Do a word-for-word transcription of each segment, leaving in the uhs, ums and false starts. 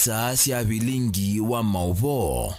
Saa sya vilingi wa maũvoo.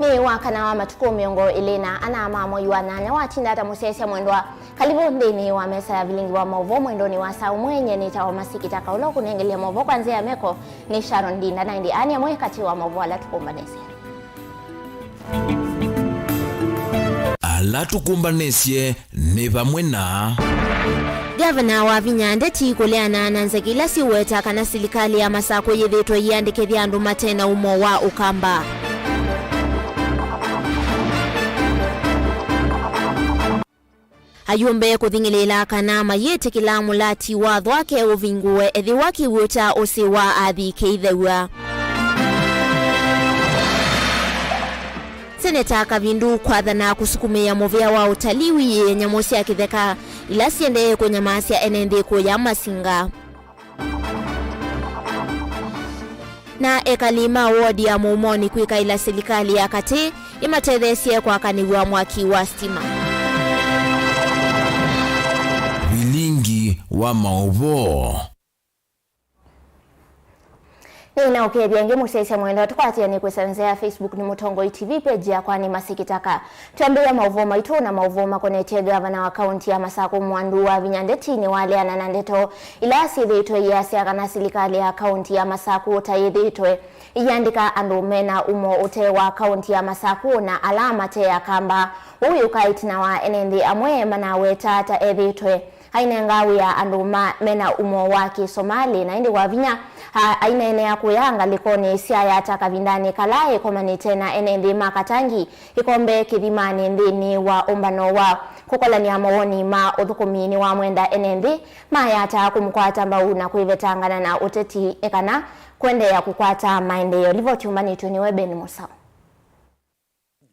Nĩ wa kana wa matukũ mĩongo ĩlĩ na ana ma mwei wa nyanya watinda ata mũsyaĩĩsya mwendwa. Kalivu nthĩnĩ wa mesa ya vilingi wa maũvoo mwendonĩ wa saa ũmwe. Nyie nĩtawa Masikita Kaũla. Ũkũnengelya maũvoo kwa nzĩa ya meko nĩ Sharon Ndinda, na ĩndĩ aa nĩ amwe katĩ wa maũvoo ala tũkũmbanĩsye. Ala tũkũmbanĩsye nĩ vamwe na. Ngavana Wavinya Ndeti kũleana na nzeke ila siũweta kana silikalĩ ya Masakũ yĩthĩĩtwe ĩyĩandĩkĩthya andũ mate na umo wa Ũkamba. Ayũmbe kũthing'ĩlĩĩla kana mayĩtĩkĩla mũlati wa thwake ũvingũwe ethĩwa kĩw'ũ kya ũsĩ wa athi kĩithew'a. Seneta Kavindu kwathana kũsukumĩĩa mũvĩa wa ũtalii wiĩe nyamũ sya kĩtheka ila siendee kũnyamaasya ene nthĩ kũya Masinga. Na ekali ma wodi ya Mũumonĩ kwĩkaĩla silikalĩ ya katĩ ĩmatetheesye kwakanĩw'a mwaki wa sitima. Vilingi wa maũvoo. Nĩnaũkethya ĩngĩ mũsyaĩĩsya mwendwa, tũkwatĩanĩe kwĩsĩla nzĩa ya Facebook nĩ Mũtongoi T V, page yakwa nĩ Masikitaka. Twambĩĩa maũvoo maitũ na maũvoo makonetye ngavana wa kaunti ya Masakũ Mwandu Wavinya Ndeti nĩwaleana na ndeto ila syĩthĩĩtwe iasya kana silikalĩ ya kaunti ya Masakũ ta yĩthĩĩtwe ĩyĩandĩka andũ mena umo ũte wa kaunti ya Masakũ na ala mate Akamba. Ũu wĩũka ĩtina wa ene nthĩ amwe manaweta ta ethĩĩtwe ainenga wĩa andũ ma, mena umo wa Kĩsomalĩ, na ĩndĩ Wavinya a-, aineenea kũya ngalĩkonĩ sya Yatta kavindanĩ kala ĩkomanĩte na ene nthĩ ma Katangi ĩkombe Kĩthimanĩ nthĩnĩ wa ũmbano wa kũkolany'a mawoni ma ũthũkũmi. Nĩwamwenda ene nthĩ ma Yatta kũmũkwata mbau na kwĩvetangana na ũteti nĩ kana kũendeea kũkwata maendeeo. Livoti yũmbanĩtw'e nĩwe Ben Mũsao.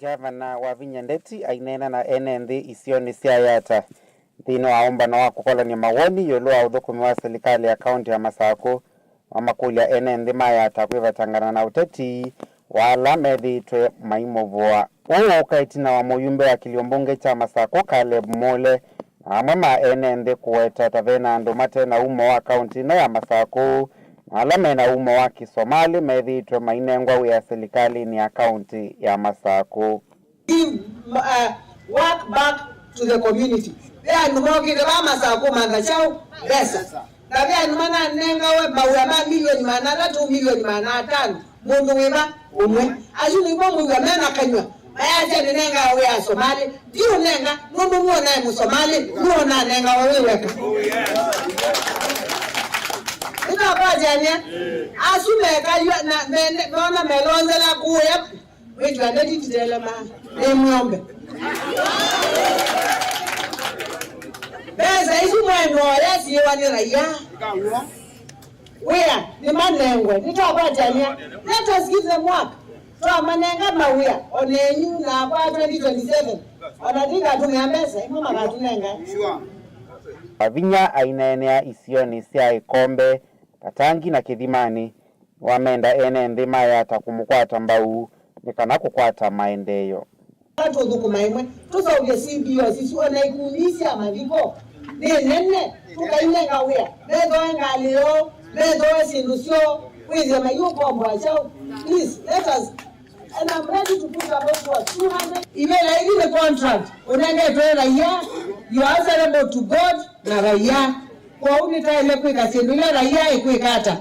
Ngavana Wavinya Ndeti aineena na ene nthĩ isionĩ sya Yatta nthĩnĩ wa ũmbano wa kũkolany'a mawoni ĩũlũ wa ũthũkũmi wa silikalĩ ya kaunti ya Masakũ, wamakũlya ene nthĩ ma Yatta kwĩvetangana na ũteti wa ala methĩĩtwe maimũvũa. Ũũ ũka ĩtina wa mũyumbe wa kĩlio mbunge kya Masakũ, Caleb Mule, na amwe ma ene nthĩ kũweta ta vena andũ mate na umo wa kaunti ĩno ya Masakũ na ala mena umo wa Kĩsomalĩ methĩĩtwe mainengwa wĩa silikalĩnĩ ya kaunti ya Masakũ. Give, uh, work back to the community. Ve andũ mokĩte va Masakũ mantha kyaũ? Mbesa. Na ve andũ mananengawe mawĩa ma milioni maana atatũ, milioni maana atano. Mũndũ wĩva? Ũmwe. Asu nĩmo mũiwa mena kanyw'a mayasya, "Nĩnengaa wĩa Asomalĩ." Ndiũnenga, nũndũ nĩwonae Mũsomalĩ nĩwonanengawa wĩ weka. Nĩtwakwatĩanĩa? Asu mekaywa na mene-, meona melonzela kũya wĩtwa Ndeti titelema nĩ mwĩombe. Mbesa isu mwaendoya siĩwa nĩ raia. Wĩa nĩmanengwe, nĩtwakwatany'a. Let us give them work. Twamanenga mawĩa, o nenyu nakwa twenty twenty-seven, o na tũikatũmĩa mbesa, imwe makatũnenga. Wavinya aineenea isionĩ sya Ĩkombe, Katangi na Kĩthimanĩ, nĩwamenda ene nthĩ ma Yatta kũmũkwata mbau nĩ kana kũkwata maendeeo. Tũthũkũma ĩmwe, tũseũvye C B Os isu, o na ikundi sya mathiko nĩ nene, tũkainenga wĩa, methooe ngalĩ yoo, methooe syĩndũ syoo, wĩthĩe mayĩũkomboa kyaũ. Please, let us, and I'm ready to put about what, two hundred. Ivĩla ithi nĩ contract ũnengetwe raia, you are answerable to God na raia. Kwoou nĩtaĩle kwĩka syĩndũ ila raia ĩkwĩka ata?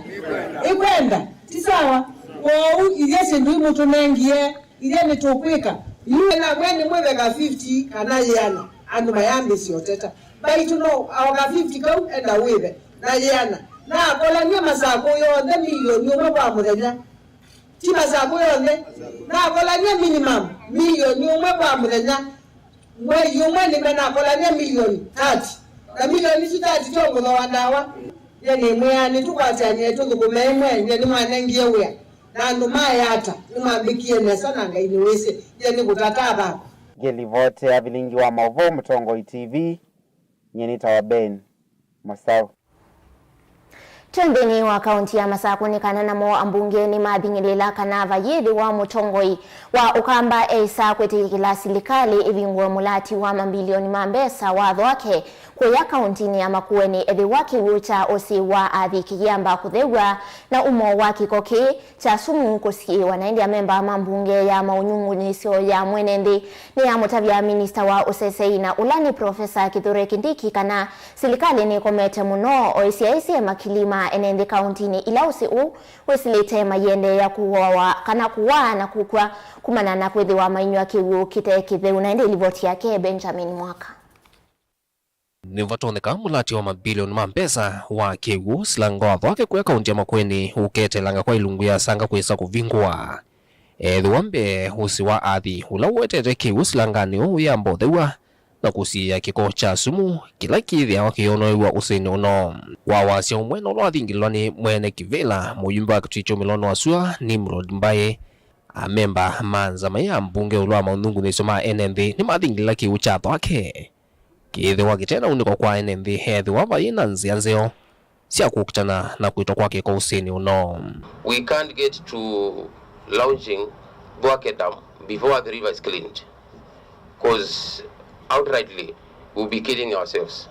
Ĩkwenda. Ti sawa? Kwoou ithyĩ syĩndũ imũtũnengie ithyĩ nĩtũkwĩka. Yu na mwe nĩmwĩve ka fifty kana yĩana, andũ mayambĩĩsya ũteta. Mbaitũ no aoka fifty kau enda wĩve na yĩana. Nakolany'a Masakũ yonthe milioni ũmwe kwa mũthenya. Ti Masakũ yonthe. Nakolany'a minimum milioni ũmwe kwa mũthenya. Mwei ũmwe nĩmenakolany'a milioni thirty. Na milioni isu thirty tyo ngũthooa ndawa. Nye nĩmwĩaa nĩtũkwatĩanĩe tũthũkũme ĩmwe, nye nĩmwanengie wĩa. Na andũ maĩ ata? Nĩmambĩkie nesa na Ngai nĩwĩsĩ. Nyie nĩ kũtata thakwa. Ngĩlivoti ya vilingi wa maũvoo Mũtongoi T V, nyie nĩtawa Ben Mũsaũ. Twĩ nthĩnĩ wa kaunti ya Masakũ nĩ kana namo ambunge nĩmathing'ĩlĩla kana vayĩthĩwa mũtongoi wa Ũkamba eĩsa kwĩtĩkĩla silikalĩ ĩvingũe mũlati wa mambilioni ma mbesa watho wake kũya kauntinĩ ya Makueni ethĩwa kĩw'ũ kya ũsĩ wa athi kĩyĩamba kũthew'a na umo wa kĩko kĩĩ kya sumu kũsiĩĩwa. Na ĩndĩ amemba ma mbunge ya maũnyungunĩsyo ya mwene nthĩ nĩyamũtavya minista wa ũsesei na ũla nĩ Profesa Kithure Kindiki kana silikalĩ nĩkomete mũno o ĩsyaĩsye makili ma ene nthĩ kauntinĩ ila ũsĩ ũũ wĩsĩlĩte maiendeea kũawa kana kũwaa na kũkw'a kumana na kwĩthĩwa mainyw'a kĩw'ũ kĩte kĩtheu. Na ĩndĩ livoti yake Benjamin Mwaka. Nĩvatonyeka mũlati wa mabilioni ma mbesa wa kĩw'ũ silanga watho wake kũya kaunti ya Makueni ũketelanga kwa ilungu ya sanga kwĩsa kũvingũa. Ethĩwa mbee ũsĩ wa athi ũla ũwetete kĩw'ũ silanganĩ ũũ wĩamba ũthew'a na kũsiĩĩa kĩko kya sumu kĩla kĩthĩawa kĩyonoew'a ũsĩnĩ ũno. Wa wasya ũmwe na ũla wathingĩlĩlwa nĩ mwene kĩvĩla, mũyumbe wa Kitui Kyũmĩlo Wasua, Nimrod Mbaĩ, amemba ma nzama ya mbunge ĩũlũ wa maũnyungunĩsyo ma ene nthĩ nĩmathingĩlĩla kĩw'ũ kya thwake kĩĩthĩwa kĩte na unĩko kwa ene nthĩ ethĩwa vayĩ na nzĩa nzeo sya kũkitana na kwĩtwa kwa kĩko ũsĩnĩ ũno. We can't get to launching Bwake Dam before the river is cleaned, because outrightly we'll be killing ourselves,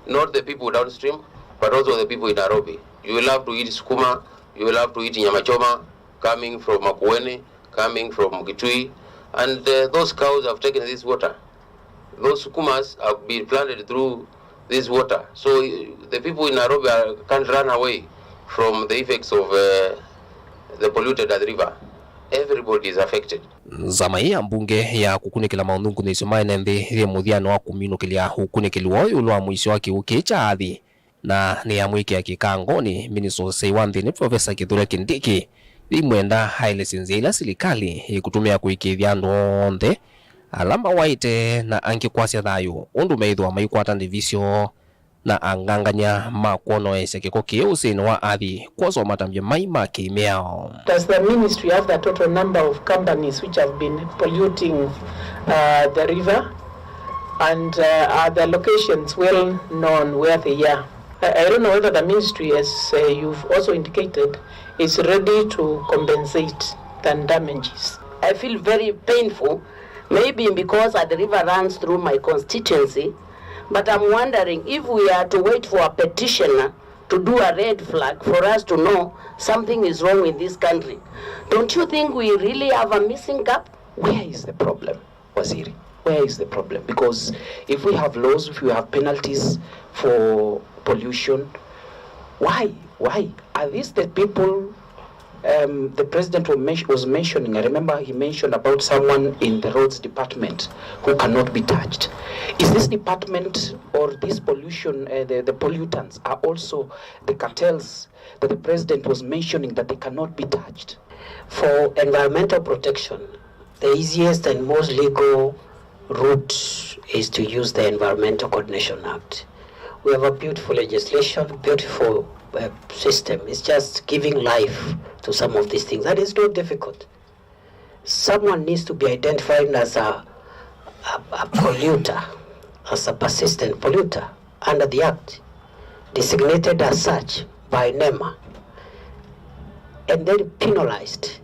not the people downstream, but also the people in Nairobi. You will have to eat sukuma, you will have to eat nyama choma coming from Makueni, coming from Kitui, and uh, those cows have taken this water. Those sukumas have been planted through this water. So uh, the people in Nairobi are, can't run away from the effects of uh, the polluted Athi River. Everybody is affected. Nzama ĩĩ ya mbunge ya kũkunĩkĩla maũnyungunĩsyo ma ene nthĩ yĩ mũthyanĩ wa kũminũkĩlya ũkunĩkĩli woo ĩũlũ wa mũisyo wa kĩw'ũ kĩĩ kya athi, na nĩyamwĩkĩa kĩkangonĩ minista ũsesei wa nthĩnĩ Profesa Kithure Kindiki, yĩimwenda aelesye nzĩa ila silikalĩ ĩkũtũmĩa kũĩkĩĩthya andũ onthe ala mawaĩte na angĩ kwasya thayũ ũndũ meĩthĩwa maikwata ndĩvi syoo na angangany'a ma kwonoesya kĩko kĩĩ ũsĩnĩ wa athi kwosa matambya mai ma kĩmĩao. Does the ministry have the total number of companies which have been polluting uh, the river? And uh, are the locations well known where they are? I, I don't know whether the ministry, as uh, you've also indicated, is ready to compensate the damages. I feel very painful, maybe because the river runs through my constituency, but I'm wondering if we are to wait for a petitioner to do a red flag for us to know something is wrong in this country. Don't you think we really have a missing gap? Where is the problem, Waziri? Where is the problem? Because if we have laws, if we have penalties for pollution, why, why are these the people um, the president was, men- was mentioning? I remember he mentioned about someone in the roads department who cannot be touched. Is this department or this pollution, uh, the, the pollutants are also the cartels that the president was mentioning that they cannot be touched? For environmental protection, the easiest and most legal route is to use the Environmental Coordination Act. We have a beautiful legislation, beautiful uh, system. It's just giving life to some of these things. That is not difficult. Someone needs to be identified as a, a, a polluter, as a persistent polluter under the Act, designated as such by nema, and then penalized.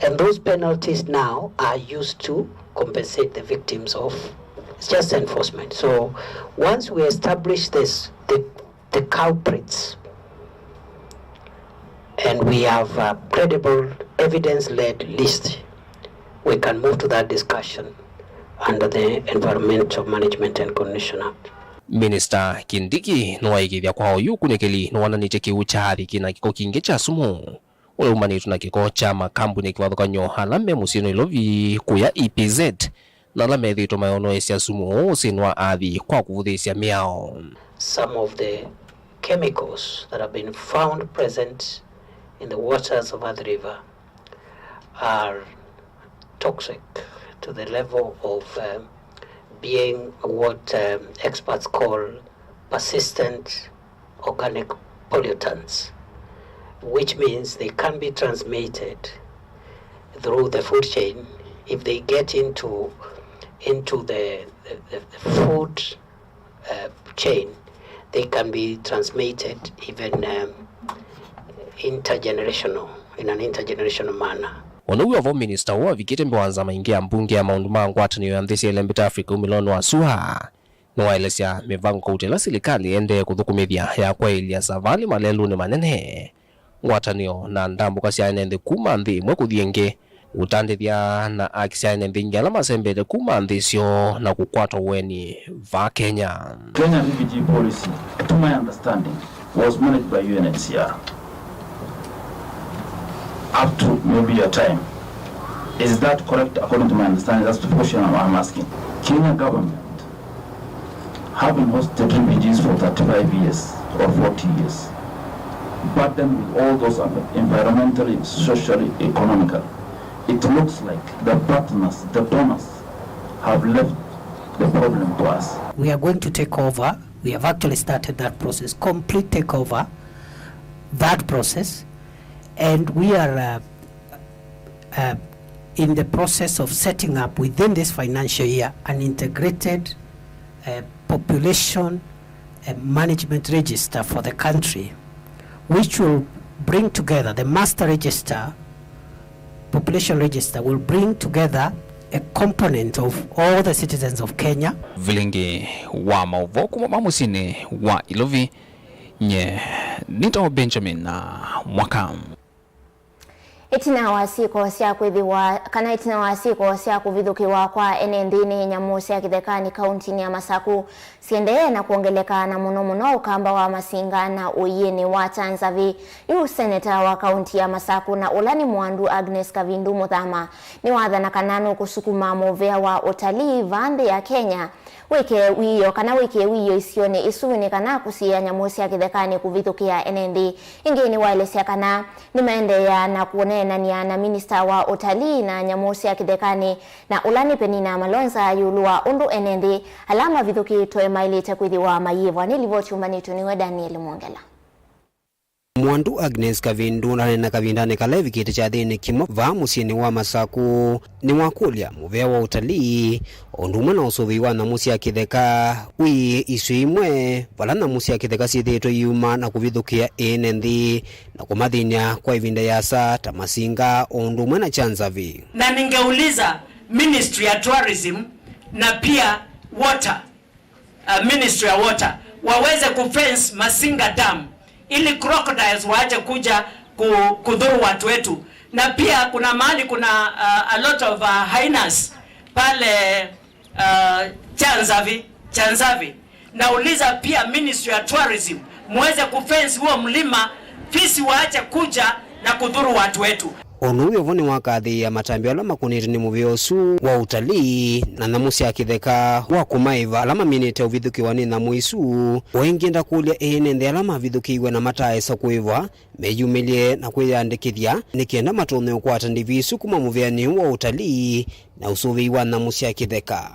And those penalties now are used to compensate the victims of, it's just enforcement. So once we establish this, the, the culprits, and we have a credible evidence-led list, we can move to that discussion under the Environmental Management and Coordination Act. Minista Kindiki nĩwaĩkĩĩthya kwa oyu ũkunĩkĩli nĩwonanĩtye kĩw'ũ kya athi kĩna kĩko kingĩ kya sumu ũla umanĩtwe na kĩko kya makambuni kĩvathũkany'o ala me mũsyĩ Nairobi kũya E P Z, na ala methĩĩtwe mayonoesya sumu ũũ ũsĩnĩ wa athi kwa kũvũthĩĩsya mĩao. Some of the chemicals that have been found present in the waters of Athi River are toxic to the level of uh, being what um, experts call persistent organic pollutants. which means they can be transmitted through the food chain. If they get into, into the, the, the food, uh, chain, they can be transmitted even, um, intergenerational, in an intergenerational manner. Ona wĩ o vo, minista ũũ avikĩte mbee wa nzama ingĩ ya mbunge ya maũndũ ma ngwatanĩo ya nthĩ sya ĩlembeta Africa umĩlonĩ wa sua. Nĩwaelesya mĩvango kauta ĩla silikalĩ ĩendee kũthũkũmĩthya ya kwaĩlya savalĩ malelũnĩ manene, ngwatanĩo na ndambũka sya ene nthĩ kuma nthĩ ĩmwe kũthi ĩngĩ, ũtandĩthya na aki sya ene nthĩ ingĩ ala masembete kuma nthĩ syoo na kũkwatwa ũeni vaa Kenya. Kenya refugee policy, to my understanding, was managed by U N H C R up to maybe your time. Is that correct, according to my understanding? That's the question I'm, I'm asking. Kenya government, having hosted refugees for thirty-five years or forty years, burdened with all those environmentally, socially, economically, it looks like the partners, the donors, have left the problem to us. We are going to take over. We have actually started that process, complete takeover, that process, and we are, uh, uh, in the process of setting up within this financial year an integrated, uh, population, uh, management register for the country, which will bring together the master register, population register, will bring together a component of all the citizens of Kenya. Vilingi wa maũvoo kuma ma mũsyĩnĩ wa Ilovi, nye nĩtawa Benjamin Mwaka. Ĩtina wa syĩko sya kwĩthĩwa, kana ĩtina wa syĩko sya kũvithũkĩwa kwa ene nthĩ nĩ nyamũ sya kĩthekanĩ kauntinĩ ya Masaku, siendee na kwongeleka, na mũno mũno ũkamba wa Masinga na ũiĩnĩ wa Kyanzavi. Yu seneta wa kaunti ya Masaku na ũla nĩ Mwandu Agnes Kavindu Mũthama nĩwathana kana nũkũsukuma mũvĩa wa ũtalii vaa nthĩ ya Kenya wĩke wĩoo, kana wĩkĩe wĩoo isionĩ isu nĩ kana kũsiĩĩa nyamũ sya kĩthekanĩ kũvithũkĩa ene nthĩ. Ĩngĩ nĩwaelesya kana nĩmaendeea na kũneenany'a na minista wa ũtalii na nyamũ sya kĩthekanĩ na ũla nĩ Penina Malonza ĩũlũ wa ũndũ ene nthĩ ala mavithũkĩtwe maĩlĩte kwĩthĩwa mayĩvwa. Nĩ livoti yũmbanĩtw'e nĩwe Daniel Mwongela. Mwandu Agnes Kavindu ndaneena kavindanĩ kala evikĩte kyathĩnĩ kĩmwe vaa mũsyĩnĩ wa Masaku nĩwakũlya mũvĩa wa ũtalii o ũndũ ũmwe na ũsũvĩi wa nyamũ sya kĩtheka wĩĩ isio imwe vala nyamũ sya kĩtheka syĩthĩĩtwe iuma na kũvithũkĩa ene nthĩ na kũmathĩny'a kwa ĩvinda yĩasa ta Masinga o ũndũ ũmwe na Kyanzavi. Na ningeuliza Ministry ya Tourism na pia Water, uh, Ministry ya Water waweze kufence Masinga Dam ili crocodiles waache kuja ku-, kudhuru watu wetu. Na pia kuna mahali kuna, uh, a lot of, uh, hyenas pale, uh, Kyanzavi, Kyanzavi. Nauliza pia Ministry ya Tourism muweze kufence huo mlima, fisi waache kuja na kudhuru watu wetu. O na ũu wĩ o vo nĩwakathĩĩa matambya ala makũnĩtwe nĩ mũvĩa ũsu wa ũtalii na nyamũ sya kĩtheka wa kũmaĩva ala maminĩte ũvithũkĩwa nĩ nyamũ isu. O ĩngĩ ndakũlya ene nthĩ ala mavithũkĩiwe na mataaĩsa kũĩvwa meyumĩlye na kwĩyandĩkĩthya nĩ kenda matonye ũkwata ndivi isu kuma mũvĩanĩ ũũ wa ũtalii na ũsũvĩi wa nyamũ sya kĩtheka.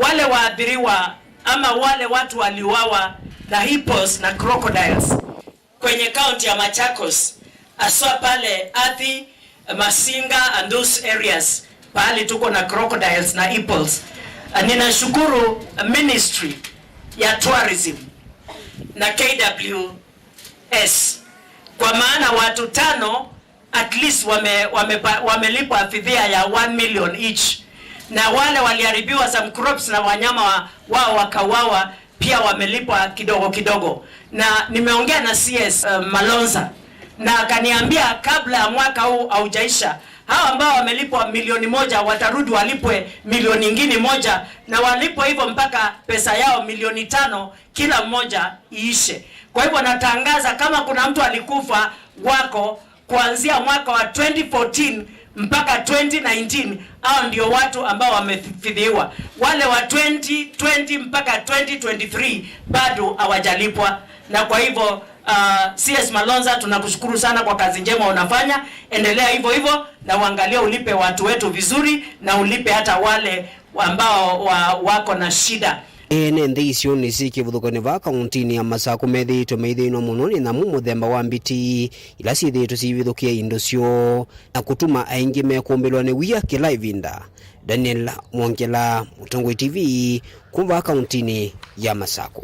Wale waathiriwa ama wale watu waliuawa na hippos na crocodiles kwenye kaunti ya Machakos, haswa pale Athi, Masinga and those areas, pahali tuko na crocodiles na hippos. Ah, ninashukuru Ministry ya Tourism na K W S, kwa maana watu tano at least wame-, wamepa-, wamelipwa fidia ya one million each, na wale waliharibiwa some crops na wanyama wa-, wao wakauawa, pia wamelipwa kidogo kidogo. Na nimeongea na C S, uh, Malonza, na akaniambia kabla ya mwaka huu haujaisha, hao ambao wamelipwa milioni moja watarudi walipwe milioni ingine moja, na walipwe hivyo mpaka pesa yao milioni tano kila mmoja iishe. Kwa hivyo natangaza, kama kuna mtu alikufa wako kuanzia mwaka wa twenty fourteen mpaka twenty nineteen, hao ndio watu ambao wamefidhiwa. Wale wa twenty twenty mpaka twenty twenty-three bado hawajalipwa. Na kwa hivyo, uh, C S Malonza, tunakushukuru sana kwa kazi njema unafanya. Endelea hivyo hivyo, na uangalie ulipe watu wetu vizuri, na ulipe hata wale ambao wa-, wako na shida. Ene nthĩ isionĩ syĩ kĩvathũkany'o vaa kaũntĩnĩ ya Masakũ methĩĩtwe maithĩnwa mũno nĩ nyamũ mũthemba wa mbiti, ila syĩthĩĩtwe syĩvithũkĩa indo syoo, na kũtuma aingĩ mekũmbĩlwa nĩ wia kĩla ĩvinda. Daniel Mwongela, Mũtongoi T V, kuma vaa kaũntĩnĩ ya Masakũ.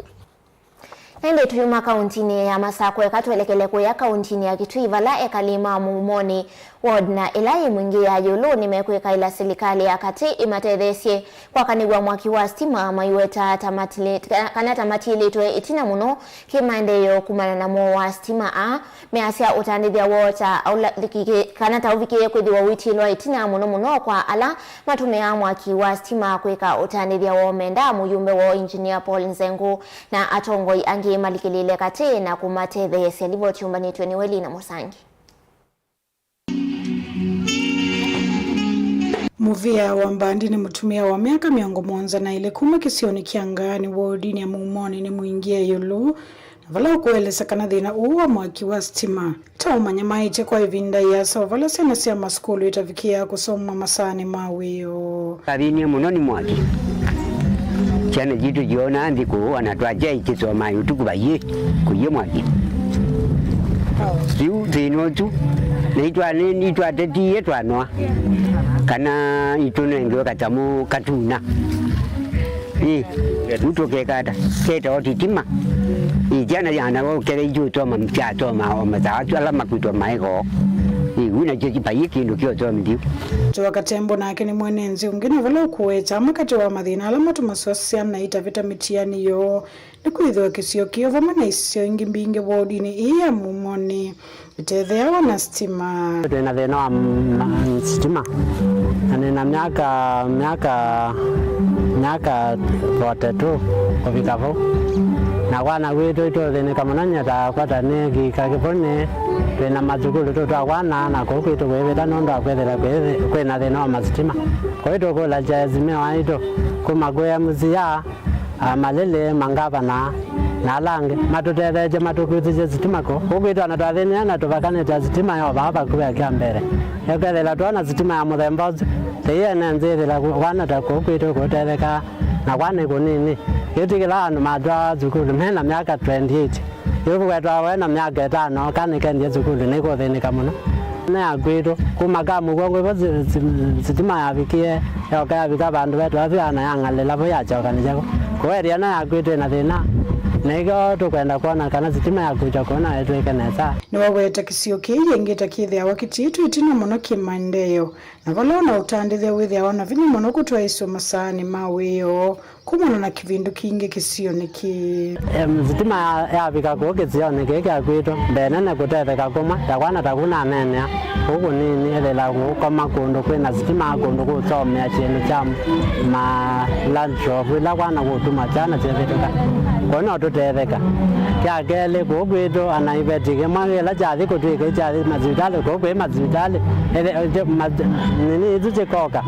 Ĩndĩ tũyuma kaũntĩnĩ ya Masakũ, eka twelekele kũya kaũntĩnĩ ya Kitui, vala ekali ma Muumoni ward na ĩla yĩ Mwingi ya ĩũlũ nĩmekwĩkaĩla silikalĩ ya katĩ ĩmatetheesye kwakanĩw'a mwaki wa sitima, maiweta ta matile-, kana ta matiĩlĩtwe ĩtina mũno kĩmaendeeo kumana na mũo wa sitima. Aa measya ũtandĩthya woo ta aũla-, kana ta ũvikĩĩe kwĩthĩwa ũitilwa ĩtina mũno mũno kwa ala matũmĩaa mwaki wa sitima kwĩka ũtandĩthya woo. Mendaa mũyumbe woo Engineer Paul Nzengu na atongoi angĩ malikĩlĩle katĩ na kũmatetheesya. Livoti yũmbanĩtw'e nĩ Welina Mũsangi. Mũvĩa wa Mbandi nĩ mũtumĩa wa myaka mĩongo mũonza na ĩlĩ kuma kĩsionĩ kya Ngaani wodinĩ ya Muumoni nĩ Mwingi ya ĩũlũ, na vala ũkũelesya kana thĩna ũũ wa mwaki wa sitima ta ũmanyamaĩtye kwa ĩvinda ĩasa, o vala syana sya masukulu itavikĩaa kũsoma masaanĩ ma wĩoo. Twathĩnie mũno nĩ mwaki. Syana sitũ syonaa nthĩ kũũ, ona twakya ikĩsomaa ũtukũ vaiĩ kũiye mwaki. Yu thĩna ũsu, na itwa-, nĩ-, nĩtwatetie twanoa kana itũnengewe katamũ katuna. Ĩ, yu tũkeka ata? Ketawa titima. Ĩ, syana syana ũketha isyũsoma, syasoma o masaa asu ala makwĩtwa maĩko. Ĩ, yu nakyo vaiĩ kĩndũ kĩosomithio. Joa Katembo nake nĩ mwene nthĩ ũngĩ, na vala ũkũweta amwe katĩ wa mathĩna ala matumaswa syana itavĩta mĩtiani yoo nĩ kwĩthĩwa kĩsio kĩĩ vamwe na isio ingĩ mbingĩ wodinĩ ĩĩ ya Muumoni itetheawa na sitima. Twĩ na thĩna wa m-, ma-, sitima, na nĩ na myaka, myaka, myaka forty-two kũvika vau. Na kwana kwitũ itũthĩnĩka mũno, nyie ta kwata nĩ kĩka kĩvũnĩ, twĩ na mathukulu tũ twa kwana, na kũu kwitũ kwĩvĩta nũndũ wa kwĩthĩla kwĩthĩ-, kwĩ na thĩna wa masitima. Kũu tũkũlasya esimeo aitũ kuma kwĩ M C A, a, Malili, mangavana, na ala angĩ matũtetheesye matũkusĩsye sitima kũu. Kũu kwitũ ona twathĩnĩa na tũvakanĩte sitima yo vaa vakuvĩ kya mbere. Ĩkethĩla twona sitima ya mũthemba ũsu, tei ene nzĩ ĩthĩla kwana ta kũu kwitũ kũtethekaa, na kwana nĩ kũnini. Ĩtĩkĩla andũ matwaa sukulu me na myaka twenty-eight. Yu kwetwa we na myaka ĩtano, kana nĩkendie sukulu, nĩkũthĩnĩka mũno. Nĩ ya kwitũ, kuma ka mũgongo ivo si-, si-, sitima yavikie, yoka yavika vandũ vetwa vya na yang'alĩla vo yakyokanĩsya vo. Kũu area ĩno ya kwitũ ĩna thĩna, na ĩkyo tũkwenda kwona kana sitima ya kwitũ kũu no ĩtwĩke nesa. Nĩwaweta kĩsio kĩĩ yĩngĩ ta kĩthĩawa kĩtiĩtwe ĩtina mũno kĩmaendeeo, na vala ũna ũtandĩthya wĩthĩawa na vinya mũno kũtwaĩĩsw'a masaanĩ ma wĩoo. Kumana na kĩvindu kingĩ kĩsionĩ kĩĩ. Em, sitima ya-, yavika kũu kĩsionĩ kĩĩ kya kwitũ, mbee nene kũtetheka kũmwe, ta kwana ta kũu naneenea, kũu kũnini, ethela ngũkoma kũndũ kwĩna sitima, kũndũ kũsomea syĩndũ sya ma lunch off, ila kwana kũtuma syana syĩvĩtũka. Kũu no tũtetheka. Kya kelĩ, kũu kwitũ, ana iveti kĩmwe kĩla kyathi kũtw'ĩka kyathi masivitalĩ, kũu kwĩ masivitalĩ, ethe-, ma-, nini isu syĩkoka.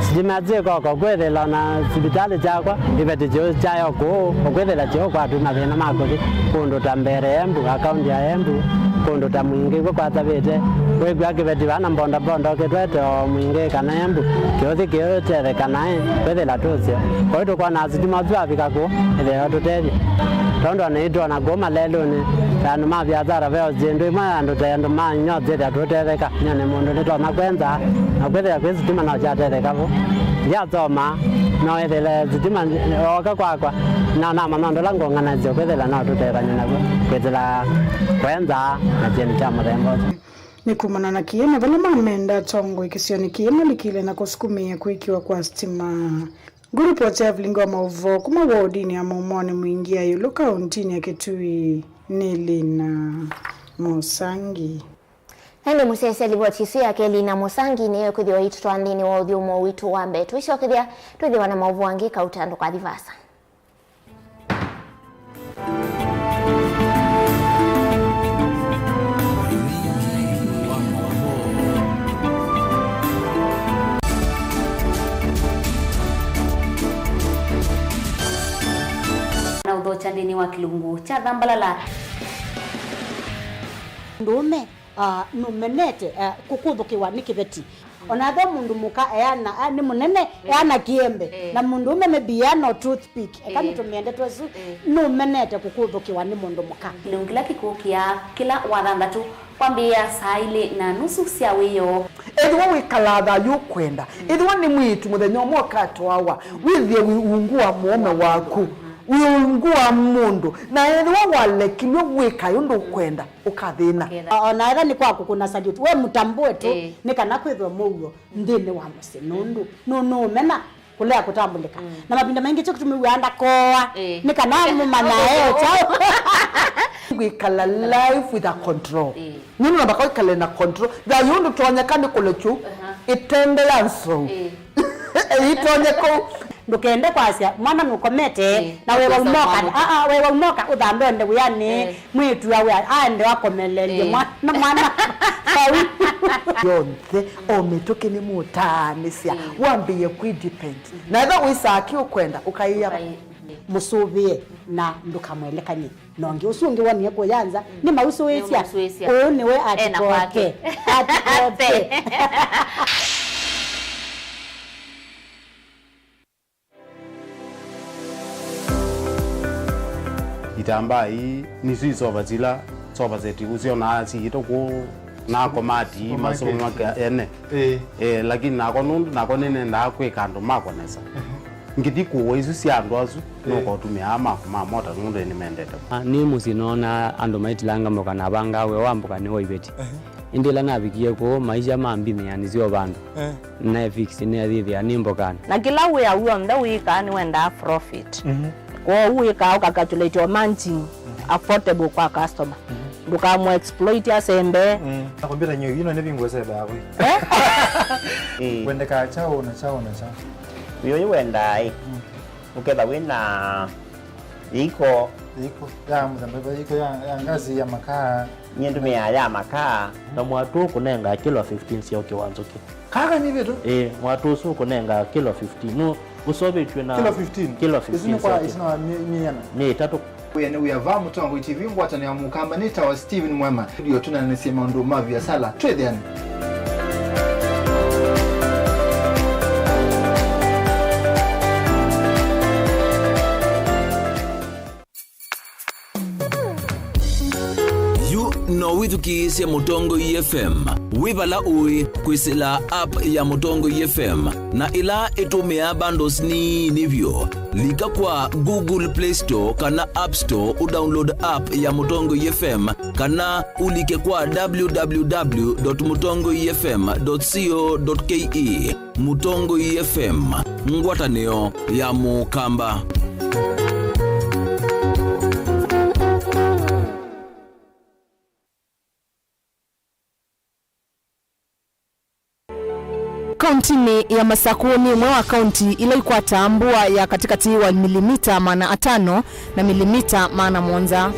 Sitima syĩkoka kwĩthĩla na sivitalĩ syakwa, iveti kĩu kyayo kũu, ũkwĩthĩla kĩu kwatwĩ mathĩna ma kũthi kũndũ ta Mbeere Embu, akaunti ya Embu, kũndũ ta Mwingi kw'o kwasavĩte, wĩkw'a kĩveti vana mbondabonda ũkĩtwete o Mwingi kana Embu, kĩũthi kĩũtetheka naĩ, kwĩthĩla tũsyo. Kwa hiyo tũkwona sitima ũsu avika kũu, ĩtheo tũtethye. Tondũ ona itwona kũu malelũnĩ, ta andũ ma viasara ve o syĩndũ imwe, andũ ta andũ ma nyothi ta tũtetheka. Nyone mũndũ nĩtwona kwenza, na kwĩthĩa kwĩ sitima no kyatetheka vu. Ndiasoma, no ĩthĩle sitima oka kwakwa, na namanya ũndũ ũla ngũng'anasya kwĩthĩla no tũtethany'e naw'o, kwĩthĩla kwenza na syĩndũ sya mũthemba ũsu. Nĩ kumana na kĩĩ na vala mamenda atongoi kĩsionĩ kĩĩ malikile na kũsukumĩĩa kwĩkĩwa kwa sitima. Ngũrupoti ya vilingi wa maũvoo kuma wodinĩ ya Muumoni Mwingi ya ĩũlũ kaũntĩnĩ ya Kitui nĩ Lina Mũsangi. Na ĩndĩ mũsyaĩĩsya livoti ĩsu yake Lina Mũsangi nĩyo ĩkwĩthĩwa ĩitũtwaa nthĩnĩ wa ũthyũmũo witũ wa mbee. Twĩsyokethya twĩthĩwa na maũvoo angĩ kauta ndũkathi vaasa. Na ũthokya nthĩnĩ wa kĩlungu kya thambalala. Ndũũme, ah, nũmenete, ah, kũkũthũkĩwa nĩ kĩveti. Ona ethĩwa mũndũ mũka eana, a, nĩ mũnene, eana kĩembe, eh, na mũndũ ũme maybe eana o toothpick, eka, eh, nĩtũmĩe ndeto ĩsu, eh, nũmenete kũkũthũkĩwa nĩ mũndũ mũka. Kĩlungu kĩla kĩkũkĩa kĩla wathanthatũ kwambĩĩa saa ilĩ na nusu sya wĩoo. Ethĩwa wĩkalaa thayũ ũkwenda, ethĩwa nĩ mwĩĩtu mũthenya ũmwe ũkatwawa, wĩthĩe wĩ ungu wa mũũme waku, wĩ ungu wa mũndũ, na ethĩwa walekilw'e wĩkae ũndũ ũkwenda, ũkathĩna. Ũkethĩa. O-, ona ethĩwa nĩ kwa kũkũna salute, we mũtambũe tu, ĩĩ, nĩ kana kwĩthwe mũuo nthĩnĩ wa mũsyĩ, nũndũ nũ-, nũũmena kũlea kũtambũlĩka. Mm. Na mavinda maingĩ kyo kĩtumi wĩaa ndakooa, ĩĩ, nĩ kana mũmanyae kyaũ. Kwĩkala life with a control. Ĩĩ. Nũndũ namba kwĩkale na control. Thayũ ndũtonyeka nĩ kũlekyu, aha, ĩtende ya nsou. Ĩĩ. Ĩitonye kũu. Ndũkende kwasya mwana nũkomete, ĩĩ, na wewa ũkosa umoka, mwana. Aa, wewa umoka ũthambe onde wĩanĩ, ĩĩ, mwĩĩtu awe aende akomeleelye, ĩĩ, mwana, mwana. Vau. Yonthe, o mĩtũkĩ nĩ mũtaanĩsya, ĩĩ, wambĩĩe kwĩ depend. Na ethĩwa wĩsaa kĩ ũkwenda, ũkaĩa. Ũkaĩ-, ĩĩ. Mũsũvĩe na ndũkamwelekany'e. Na ũngĩ ũsu ũngĩ wonie kũya nza, mm, nĩmausũĩsya. Nĩmausũĩsya. Ũũ nĩwe ena kwake. Atikoke. Atikoke. Itambaa ii nĩsyo isova sila sova seti ũsyonaa siĩtwe kũu na komati. Supermarket. Masũmaka ene. Ĩĩ. Eh, lakini nako nũndũ nako nĩnendaa kwĩka andũ makwa nesa. Ehe. Ngĩthi kũũa isu sya andũ asu, ĩĩ, nũkotũmĩa aa maku ma mota nũndũ nĩmendete. Ah, nĩ mũsyĩ noonaa andũ maitilanga mboka na avangaa wĩa wa mboka nĩ wa iveti. Ehe. Ĩndĩ ĩla navikie kũu, maisha mambinĩanĩsya o vandũ. Eh. Naefix nĩathĩthĩa nĩ mbokanĩ. Na kĩla wĩa w'onthe wĩkaa nĩwendaa profit. Mhm. Kwoou wĩkaa ũkacalculate o margin, mhm, affordable kwa customer. Mhm. Ndũkamũ exploit asembe. Mm. Na kompyuta nyo ino nĩ vingo sebe akwe. Eh? Eh. Wendeka chao na chao na chao. Uyo wendaa ĩ. Mm. Ũketha wĩna iko. Iko ya mũthemba, iko ya, ya ngazi ya makaa. Nyie ndũmĩaa ya makaa. Na mwatũ ũkũnenga kilo fifteen sya ũkĩ wa nzũkĩ. Kaka nĩ vitu? Ĩĩ, mwatũ ũsu ũkũnenga kilo fifteen. Nũ ũsovĩtw'e na kilo fifteen. Kilo fifteen. Isu nĩ kwa sya ũkĩ. Isu nĩ wa mi-, miana. Nĩ ĩtatũ. Wĩa nĩ wĩa va Mũtongoi T V, ngwatanĩo ya Mũkamba, nĩtawa Steven Mwema. Ndio tũnanĩsye maũndũ ma viasala. Twĩthĩane. Yu no wĩthukĩĩsye Mũtongoi F M wĩ vala ũĩ kwĩsĩla app ya Mũtongoi F M, na ĩla ĩtũmĩaa bundles nini vyũ. Lika kwa Google Play Store kana App Store ũdownload app ya Mũtongoi F M, kana ũlike kwa w w w dot mũtongoi f m dot co dot k e. Mũtongoi F M, ngwatanĩo ya Mũkamba. Kauntinĩ ya Masakũ nĩ ĩmwe wa kaunti ila ikwataa mbua ya katĩkatĩ wa milimita maana atano na milimita maana mũonza.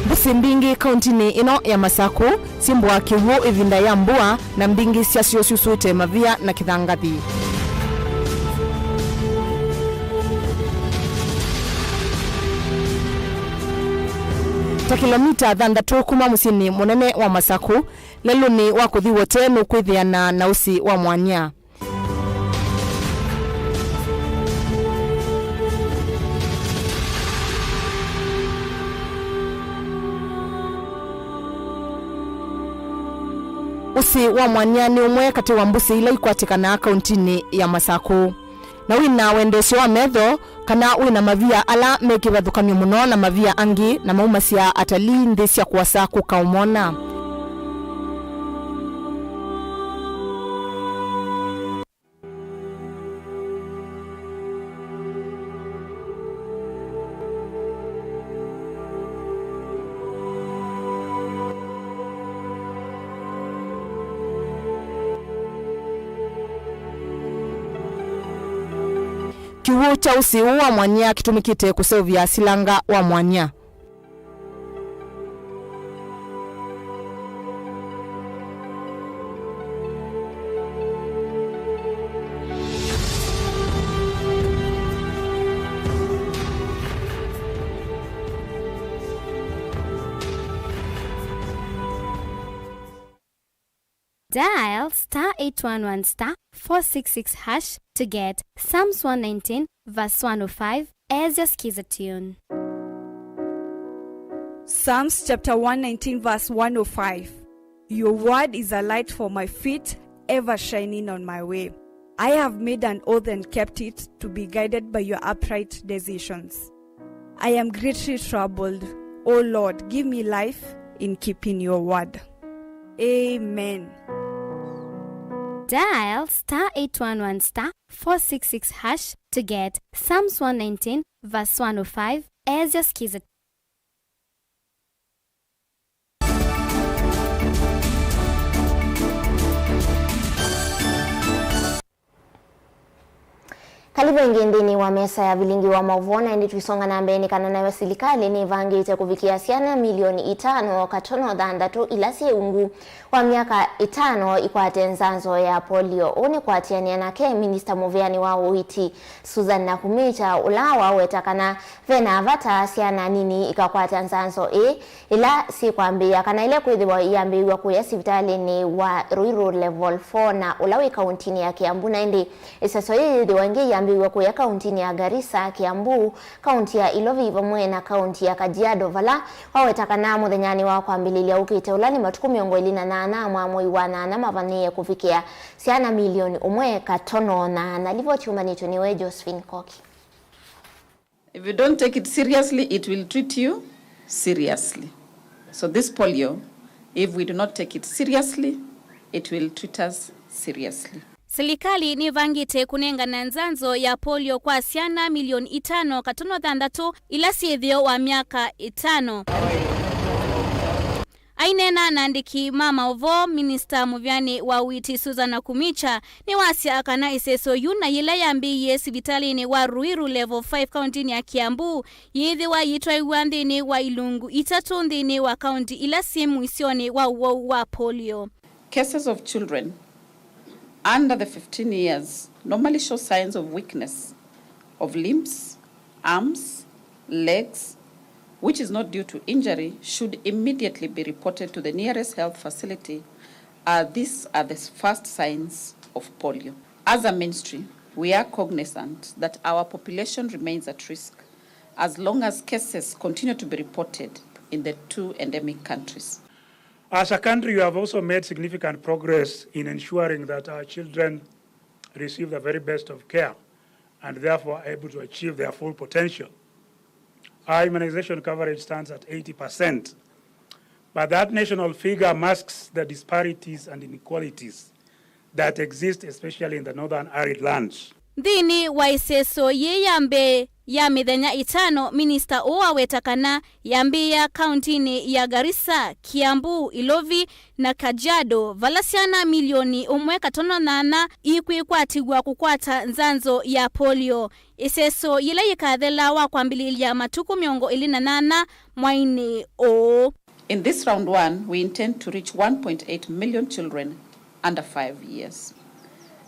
Mbũsĩ mbingĩ kauntinĩ ĩno ya Masakũ syĩmbũaa kĩw'ũ ĩvinda ya mbua, na mbingĩ syasyo syusũĩte mavia na kĩthangathi. Ta kĩlomita thanthatũ kuma mũsyĩnĩ mũnene wa Masakũ, lelũnĩ wa kũthi Wote nũkwĩthĩana na ũsĩ wa mwanya. Ũsĩ wa mwanya nĩ ũmwe katĩ wa mbũsĩ ila ikwatĩkanaa kauntinĩ ya Masakũ. Na wĩ na wendesyo wa metho, kana wĩ na mavia ala me kĩvathũkany'o mũno na mavia angĩ, na maumasya atalii nthĩ sya kũasa kũka ũmona. Kĩw'ũ kya ũsĩ ũũ wa mwanya kĩtũmĩkĩte kũseũvya silanga wa mwanya. Dial star eight one one star four six six hash to get Psalms one nineteen verse one oh five as your Skiza tune. Psalms chapter one nineteen verse one oh five. Your word is a light for my feet, ever shining on my way. I have made an oath and kept it, to be guided by your upright decisions. I am greatly troubled. O Lord, give me life in keeping your word. Amen. Dial star eight one one star four six six hash to get Psalms one nineteen verse one oh five as your Skiza. Karibu ĩngĩ nthĩnĩ wa mesa ya vilingi wa maũvoo, na ĩndĩ tũisonga na mbee nĩ kana nayo silikalĩ nĩvangĩte kũvikĩa syana milioni itano katono thanthatũ ila syĩ ungu wa myaka ĩtano ikwate nzanzo ya polio. Ũu nĩ kũatĩanĩa nake minista mũvĩanĩ wa ũiiti Susan Nakhumicha, ũla waweta kana ve na vata syana nini ikakwata nzanzo ĩĩ ĩla syĩkwambĩĩa kana ila ikwĩthĩwa iyambĩĩw'a kũya sivitalĩnĩ wa Ruiru Level four na ũla wĩ kauntinĩ ya Kiambu, na ĩndĩ ĩseso yĩĩ yĩthĩwa ĩngĩ iyambĩĩw'a kũya kauntinĩ ya Garissa, Kiambu, kaunti ya Ilovi vamwe na kaunti ya Kajiado, vala waweta kana mũthenyanĩ wa kwambĩlĩlya ũkĩte, ũla nĩ matukũ mĩongo ĩlĩ na nyanya mwa mwei wa nyanya, mavanĩĩe kũvikĩa syana milioni ũmwe katono nyanya. Livoti yũmanĩtw'e nĩwe Josephine Koki. If you don't take it seriously, it will treat you seriously. So this polio, if we do not take it seriously, it will treat us seriously. Silikalĩ nĩvangĩte kũnengana nzanzo ya polio kwa syana milioni itano katono thanthatũ ila syĩ thĩo wa myaka ĩtano. Aineena na andĩki ma maũvoo, minista mũvĩanĩ wa ũiiti Susan Nakhumicha nĩwasya kana ĩseso yu na yĩla yambĩĩie sivitalĩnĩ wa Ruiru Level five kauntinĩ ya Kiambu, yĩĩthĩwa yĩtwaĩwa nthĩnĩ wa ilungu itatũ nthĩnĩ wa kaunti ila syĩ mũisyonĩ wa ũwau wa polio. Cases of children under the fifteen years normally show signs of weakness of limbs, arms, legs, which is not due to injury, should immediately be reported to the nearest health facility, as these are the first signs of polio. As a ministry, we are cognizant that our population remains at risk as long as cases continue to be reported in the two endemic countries. As a country, we have also made significant progress in ensuring that our children receive the very best of care and therefore are able to achieve their full potential. Our immunization coverage stands at eighty percent, but that national figure masks the disparities and inequalities that exist, especially in the northern arid lands. Nthĩnĩ wa ĩseso yĩĩ ya mbee ya mĩthenya ĩtano, minista ũũ aweta kana yambĩĩa kauntinĩ ya Garissa, Kiambu, Ilovi, na Kajiado, vala syana milioni ũmwe katono nyanya ikwĩkwatĩw'a kũkwata nzanzo ya polio. Ĩseso yĩla yĩkathela wa kwambĩlĩlya matukũ mĩongo ĩlĩ na nyanya mwainĩ ũũ. In this round one, we intend to reach one point eight million children under five years.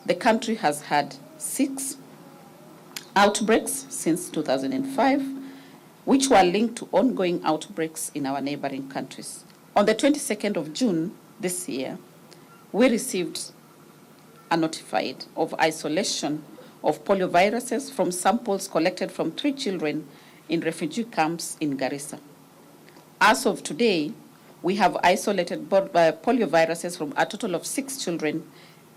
The country has had six outbreaks since two thousand and five, which were linked to ongoing outbreaks in our neighboring countries. On the twenty-second of June this year, we received are notified of isolation of polio viruses from samples collected from three children in refugee camps in Garissa. As of today, we have isolated bo-, uh, polio viruses from a total of six children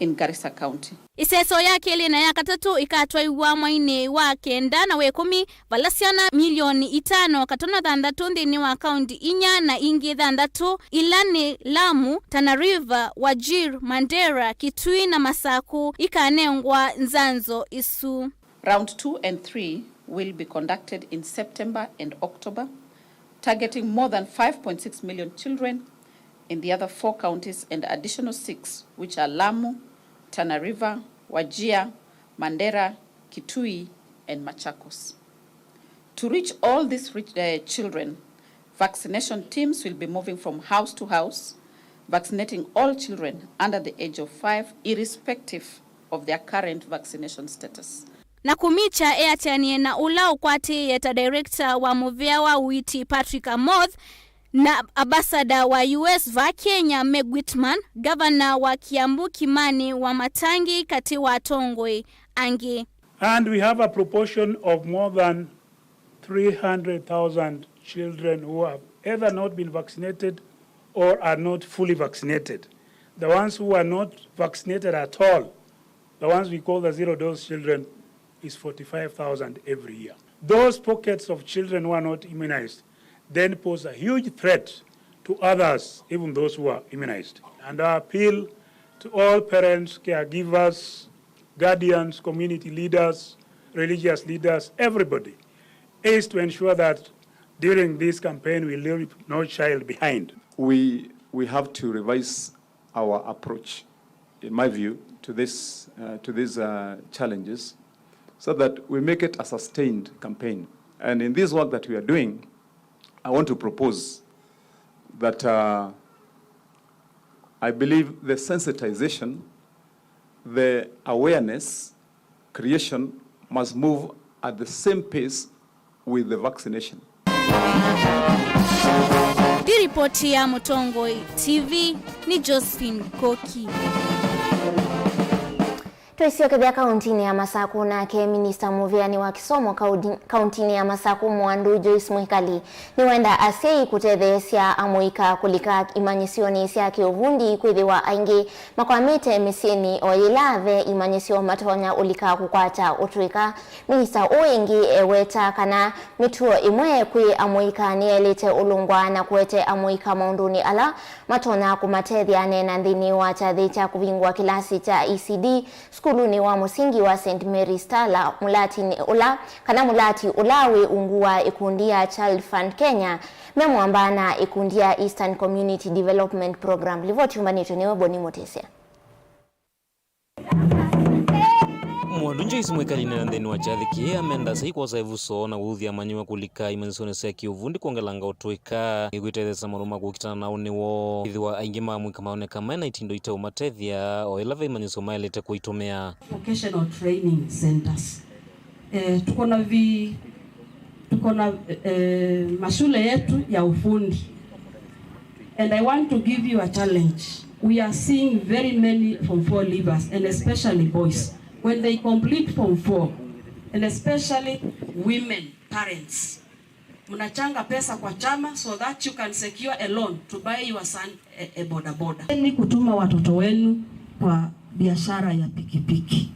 in Garissa County. Ĩseso ya kelĩ na ya katatũ ikatwaiwa mwainĩ wa kenda na wa ĩkũmi, vala syana milioni itano katono thanthatũ nthĩnĩ wa kaunti inya na ingĩ thanthatũ, ila nĩ Lamu, Tana River, Wajir, Mandera, Kitui na Masaku ikanengwa nzanzo isu. Round two and three will be conducted in September and October, targeting more than five point six million children in the other four counties and additional six, which are Lamu, Tana River, Wajir, Mandera, Kitui, and Machakos. To reach all these rich, uh, children, vaccination teams will be moving from house to house, vaccinating all children under the age of five, irrespective of their current vaccination status. Nakhumicha eatĩanĩe na ũla ũkwatĩĩe ta director wa mũvĩa wa ũiiti Patrick Amoth, Na ambassador wa U S va Kenya, Meg Whitman, gavana wa Kiambu, Kimani Wamatangi, katĩ wa atongoi angĩ. And we have a proportion of more than three hundred thousand children who have either not been vaccinated or are not fully vaccinated. The ones who are not vaccinated at all, the ones we call the zero dose children, is forty-five thousand every year. Those pockets of children who are not immunized then pose a huge threat to others, even those who are immunized. And our appeal to all parents, caregivers, guardians, community leaders, religious leaders, everybody, is to ensure that during this campaign we leave no child behind. We, we have to revise our approach, in my view, to this, uh, to these, uh, challenges, so that we make it a sustained campaign. And in this work that we are doing, I want to propose that, uh, I believe the sensitization, the awareness creation must move at the same pace with the vaccination. Ndi ripoti ya Mũtongoi T V, nĩ Josephine Koki. Twĩsyokethya kauntinĩ ya Masakũ, nake minista mũvĩanĩ wa kĩsomo kaunti-, kauntinĩ ya Masakũ, Mwandu Joyce Mwikali, nĩwenda asyai kũtetheesya amũika kũlika imanyĩsyonĩ sya kĩũvundi, kwĩthĩwa aingĩ makwamĩte mĩsyĩnĩ o yĩla ve imanyĩsyo matonya ũlika kũkwata ũtũĩka. Minista ũũ ĩngĩ eweta kana mĩtuo ĩmwe kwĩ amũika nĩyaĩlĩte ũlũngwa na kũete amũika maũndũnĩ ala matonya kũmatethya. Aneena nthĩnĩ wa kyathĩ kya kũvingũa kĩlasi kya E C D sukulunĩ wa mũsingi wa Saint Mary's Tala, mũlatinĩ ũla, kana mũlati ũla wĩ ungu wa ĩkundi ya Child Fund Kenya, me mwamba na ĩkundi ya Eastern Community Development Program. Livoti yumbanĩtwe nĩwe Boni Mũtĩsya. Mwandu Joyce Mwikali nena nthĩnĩ wa kyathĩ kĩĩ amenda asyai kwosa ĩvuso na kũthuthya amanyĩw'a kũlika imanyĩsyonĩ sya kĩũvundi kwongelanga ũtũĩka, ĩkwĩtetheesya maũndũ ma kũkitana na ũnĩw'o. Ĩthĩwa aingĩ ma amũika maoneka maĩ na itindo iteũmatethya, o ĩla ve imanyĩsyo maĩlĩte kũitũmĩa. Vocational training centers. Eh, tuko na vi-, tuko na, eh, mashule yetu ya ufundi. And I want to give you a challenge. We are seeing very many form four leavers, and especially boys. When they complete form four, and especially women parents, mnachanga pesa kwa chama so that you can secure a loan to buy your son a, a boda boda. Ni kutuma watoto wenu kwa biashara ya pikipiki.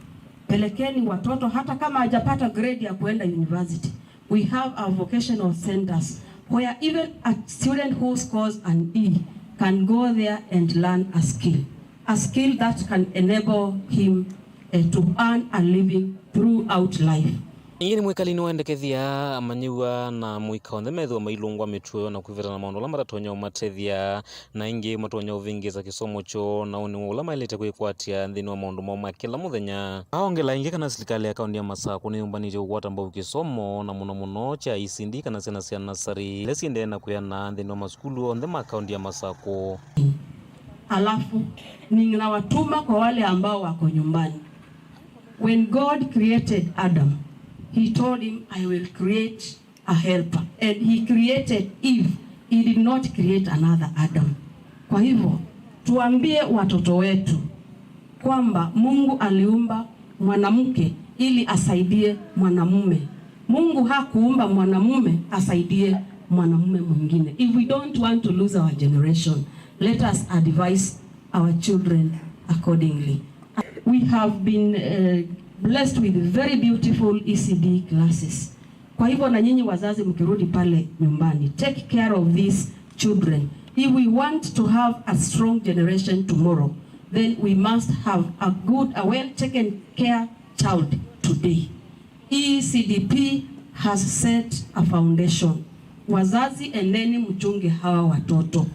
Pelekeni watoto, hata kama hajapata grade ya kuenda university. We have our vocational centers where even a student who scores an E can go there and learn a skill, a skill that can enable him, eh, to earn a living throughout life. Ĩngĩ nĩ Mwikali nĩwendekethya amanyĩw'a na amũika onthe methĩwa mailũngwa mĩtuo na kwĩveta na maũndũ ala matatonya ũmatethya, na ĩngĩ matonya ũvĩngĩĩsa kĩsomo kyoo na ũnĩw'o ũla maĩlĩte kwĩkwatya nthĩnĩ wa maũndũ moo ma kĩla mũthenya. Aongela ĩngĩ kana silikalĩ ya kaunti ya Masakũ nĩyũmbanĩtye kũkwata mbau kĩsomo, na mũno mũno kya E C D kana syana sya nasarĩ, ila siendee na kwĩana nthĩnĩ wa masukulu onthe ma kaunti ya Masakũ. Alafu ninawatuma kwa wale ambao wako nyumbani. When God created Adam, he told him, "I will create a helper." And he created Eve. He did not create another Adam. Kwa hivyo, tuambie watoto wetu kwamba Mungu aliumba mwanamke ili asaidie mwanamume. Mungu hakuumba mwanamume asaidie mwanamume mwingine. If we don't want to lose our generation, let us advise our children accordingly. We have been, uh, blessed with very beautiful E C D classes. Kwa hivyo, na nyinyi wazazi mkirudi pale nyumbani, take care of these children. If we want to have a strong generation tomorrow, then we must have a good, a well taken care child today. E C D P has set a foundation. Wazazi, endeni mchunge hawa watoto.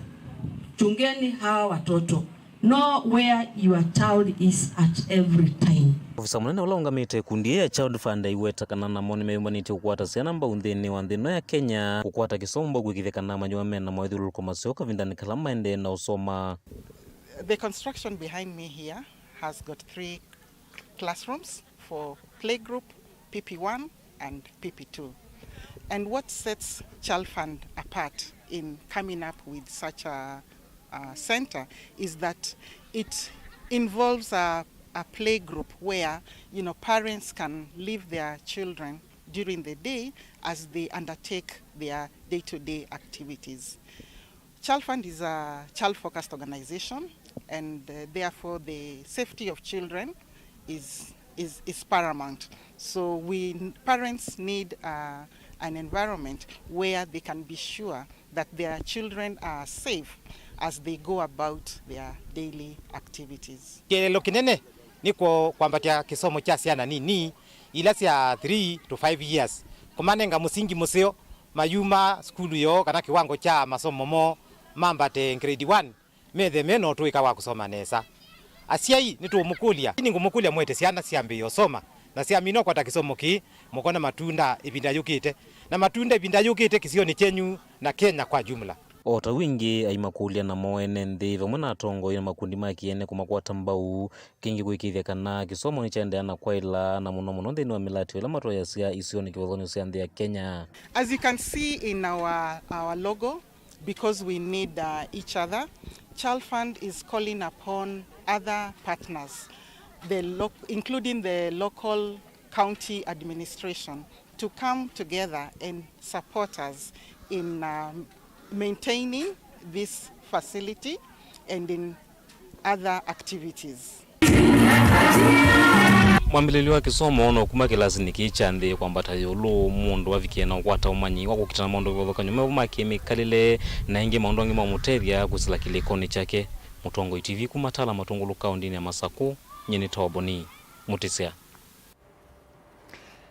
Chungeni hawa watoto. Know where your child is at every time. Ofisa mũnene ũla ũngamĩte ĩkundi yĩĩ ya Child Fund aiweta kana namo nĩmeyũmbanĩtye kũkwata syana mbau nthĩnĩ wa nthĩ ĩno ya Kenya, kũkwata kĩsomo mbau kwĩkĩthya kana amanyĩw'a me na moĩthyũlũlũko maseo kavindanĩ kala maendee na ũsoma. The construction behind me here has got three classrooms for playgroup, P P one and P P two. And what sets Child Fund apart in coming up with such a, a center is that it involves a, a play group where, you know, parents can leave their children during the day as they undertake their day-to-day activities. Child Fund is a child-focused organization, and, uh, therefore the safety of children is, is, is paramount. So we, parents need, uh, an environment where they can be sure that their children are safe as they go about their daily activities. Kĩeleelo kĩnene nĩ kwambatya kĩsomo kya syana nini ila sya three to five years, kũmanenga mũsingi mũseo mayuma sukulu yoo kana kĩwango kya masomo moo mambate grade one, methe me na ũtũĩka wa kũsoma nesa. Asyai nĩtũũmũkũlya, nĩngũmũkũlya mũete syana syambĩĩe ũsoma, na syamina ũkwata kĩsomo kĩĩ, mũkona matunda ĩvinda yũkĩte, na matunda ĩvinda yũkĩte kĩsionĩ kyenyu na Kenya kwa jumla. O ta ũu ĩngĩ, aimakũlya namo ene nthĩ vamwe na atongoi na makundi ma kĩene kũmakwata mbau, kĩngĩ kũĩkĩĩthya kana kĩsomo nĩkyaendeea na kwaĩla, na mũno mũno nthĩnĩ wa mĩlatĩo ĩla matwaĩasya isionĩ kĩvathũkany'o sya nthĩ ya Kenya. As you can see in our, our logo, because we need, uh, each other, Child Fund is calling upon other partners, the loc-, including the local county administration, to come together and support us in, um, maintaining this facility and in other activities. Mwambĩlĩlyo wa kĩsomo no kuma kĩlasinĩ kĩĩ kya nthĩ kwambata ĩũlũ, mũndũ avikie na ũkwata ũmanyi wa kũkitana maũndũ kĩvathũkany'o mevo ma kĩmĩkalĩle, na ĩngĩ maũndũ angĩ ma ũmũtethya kwĩsĩla kĩlĩkonĩ kyake. Mũtongoi T V kuma Tala Matũngũlũ kaũndĩnĩ ya Masakũ, nyie nĩ Toboni Mũtĩsya.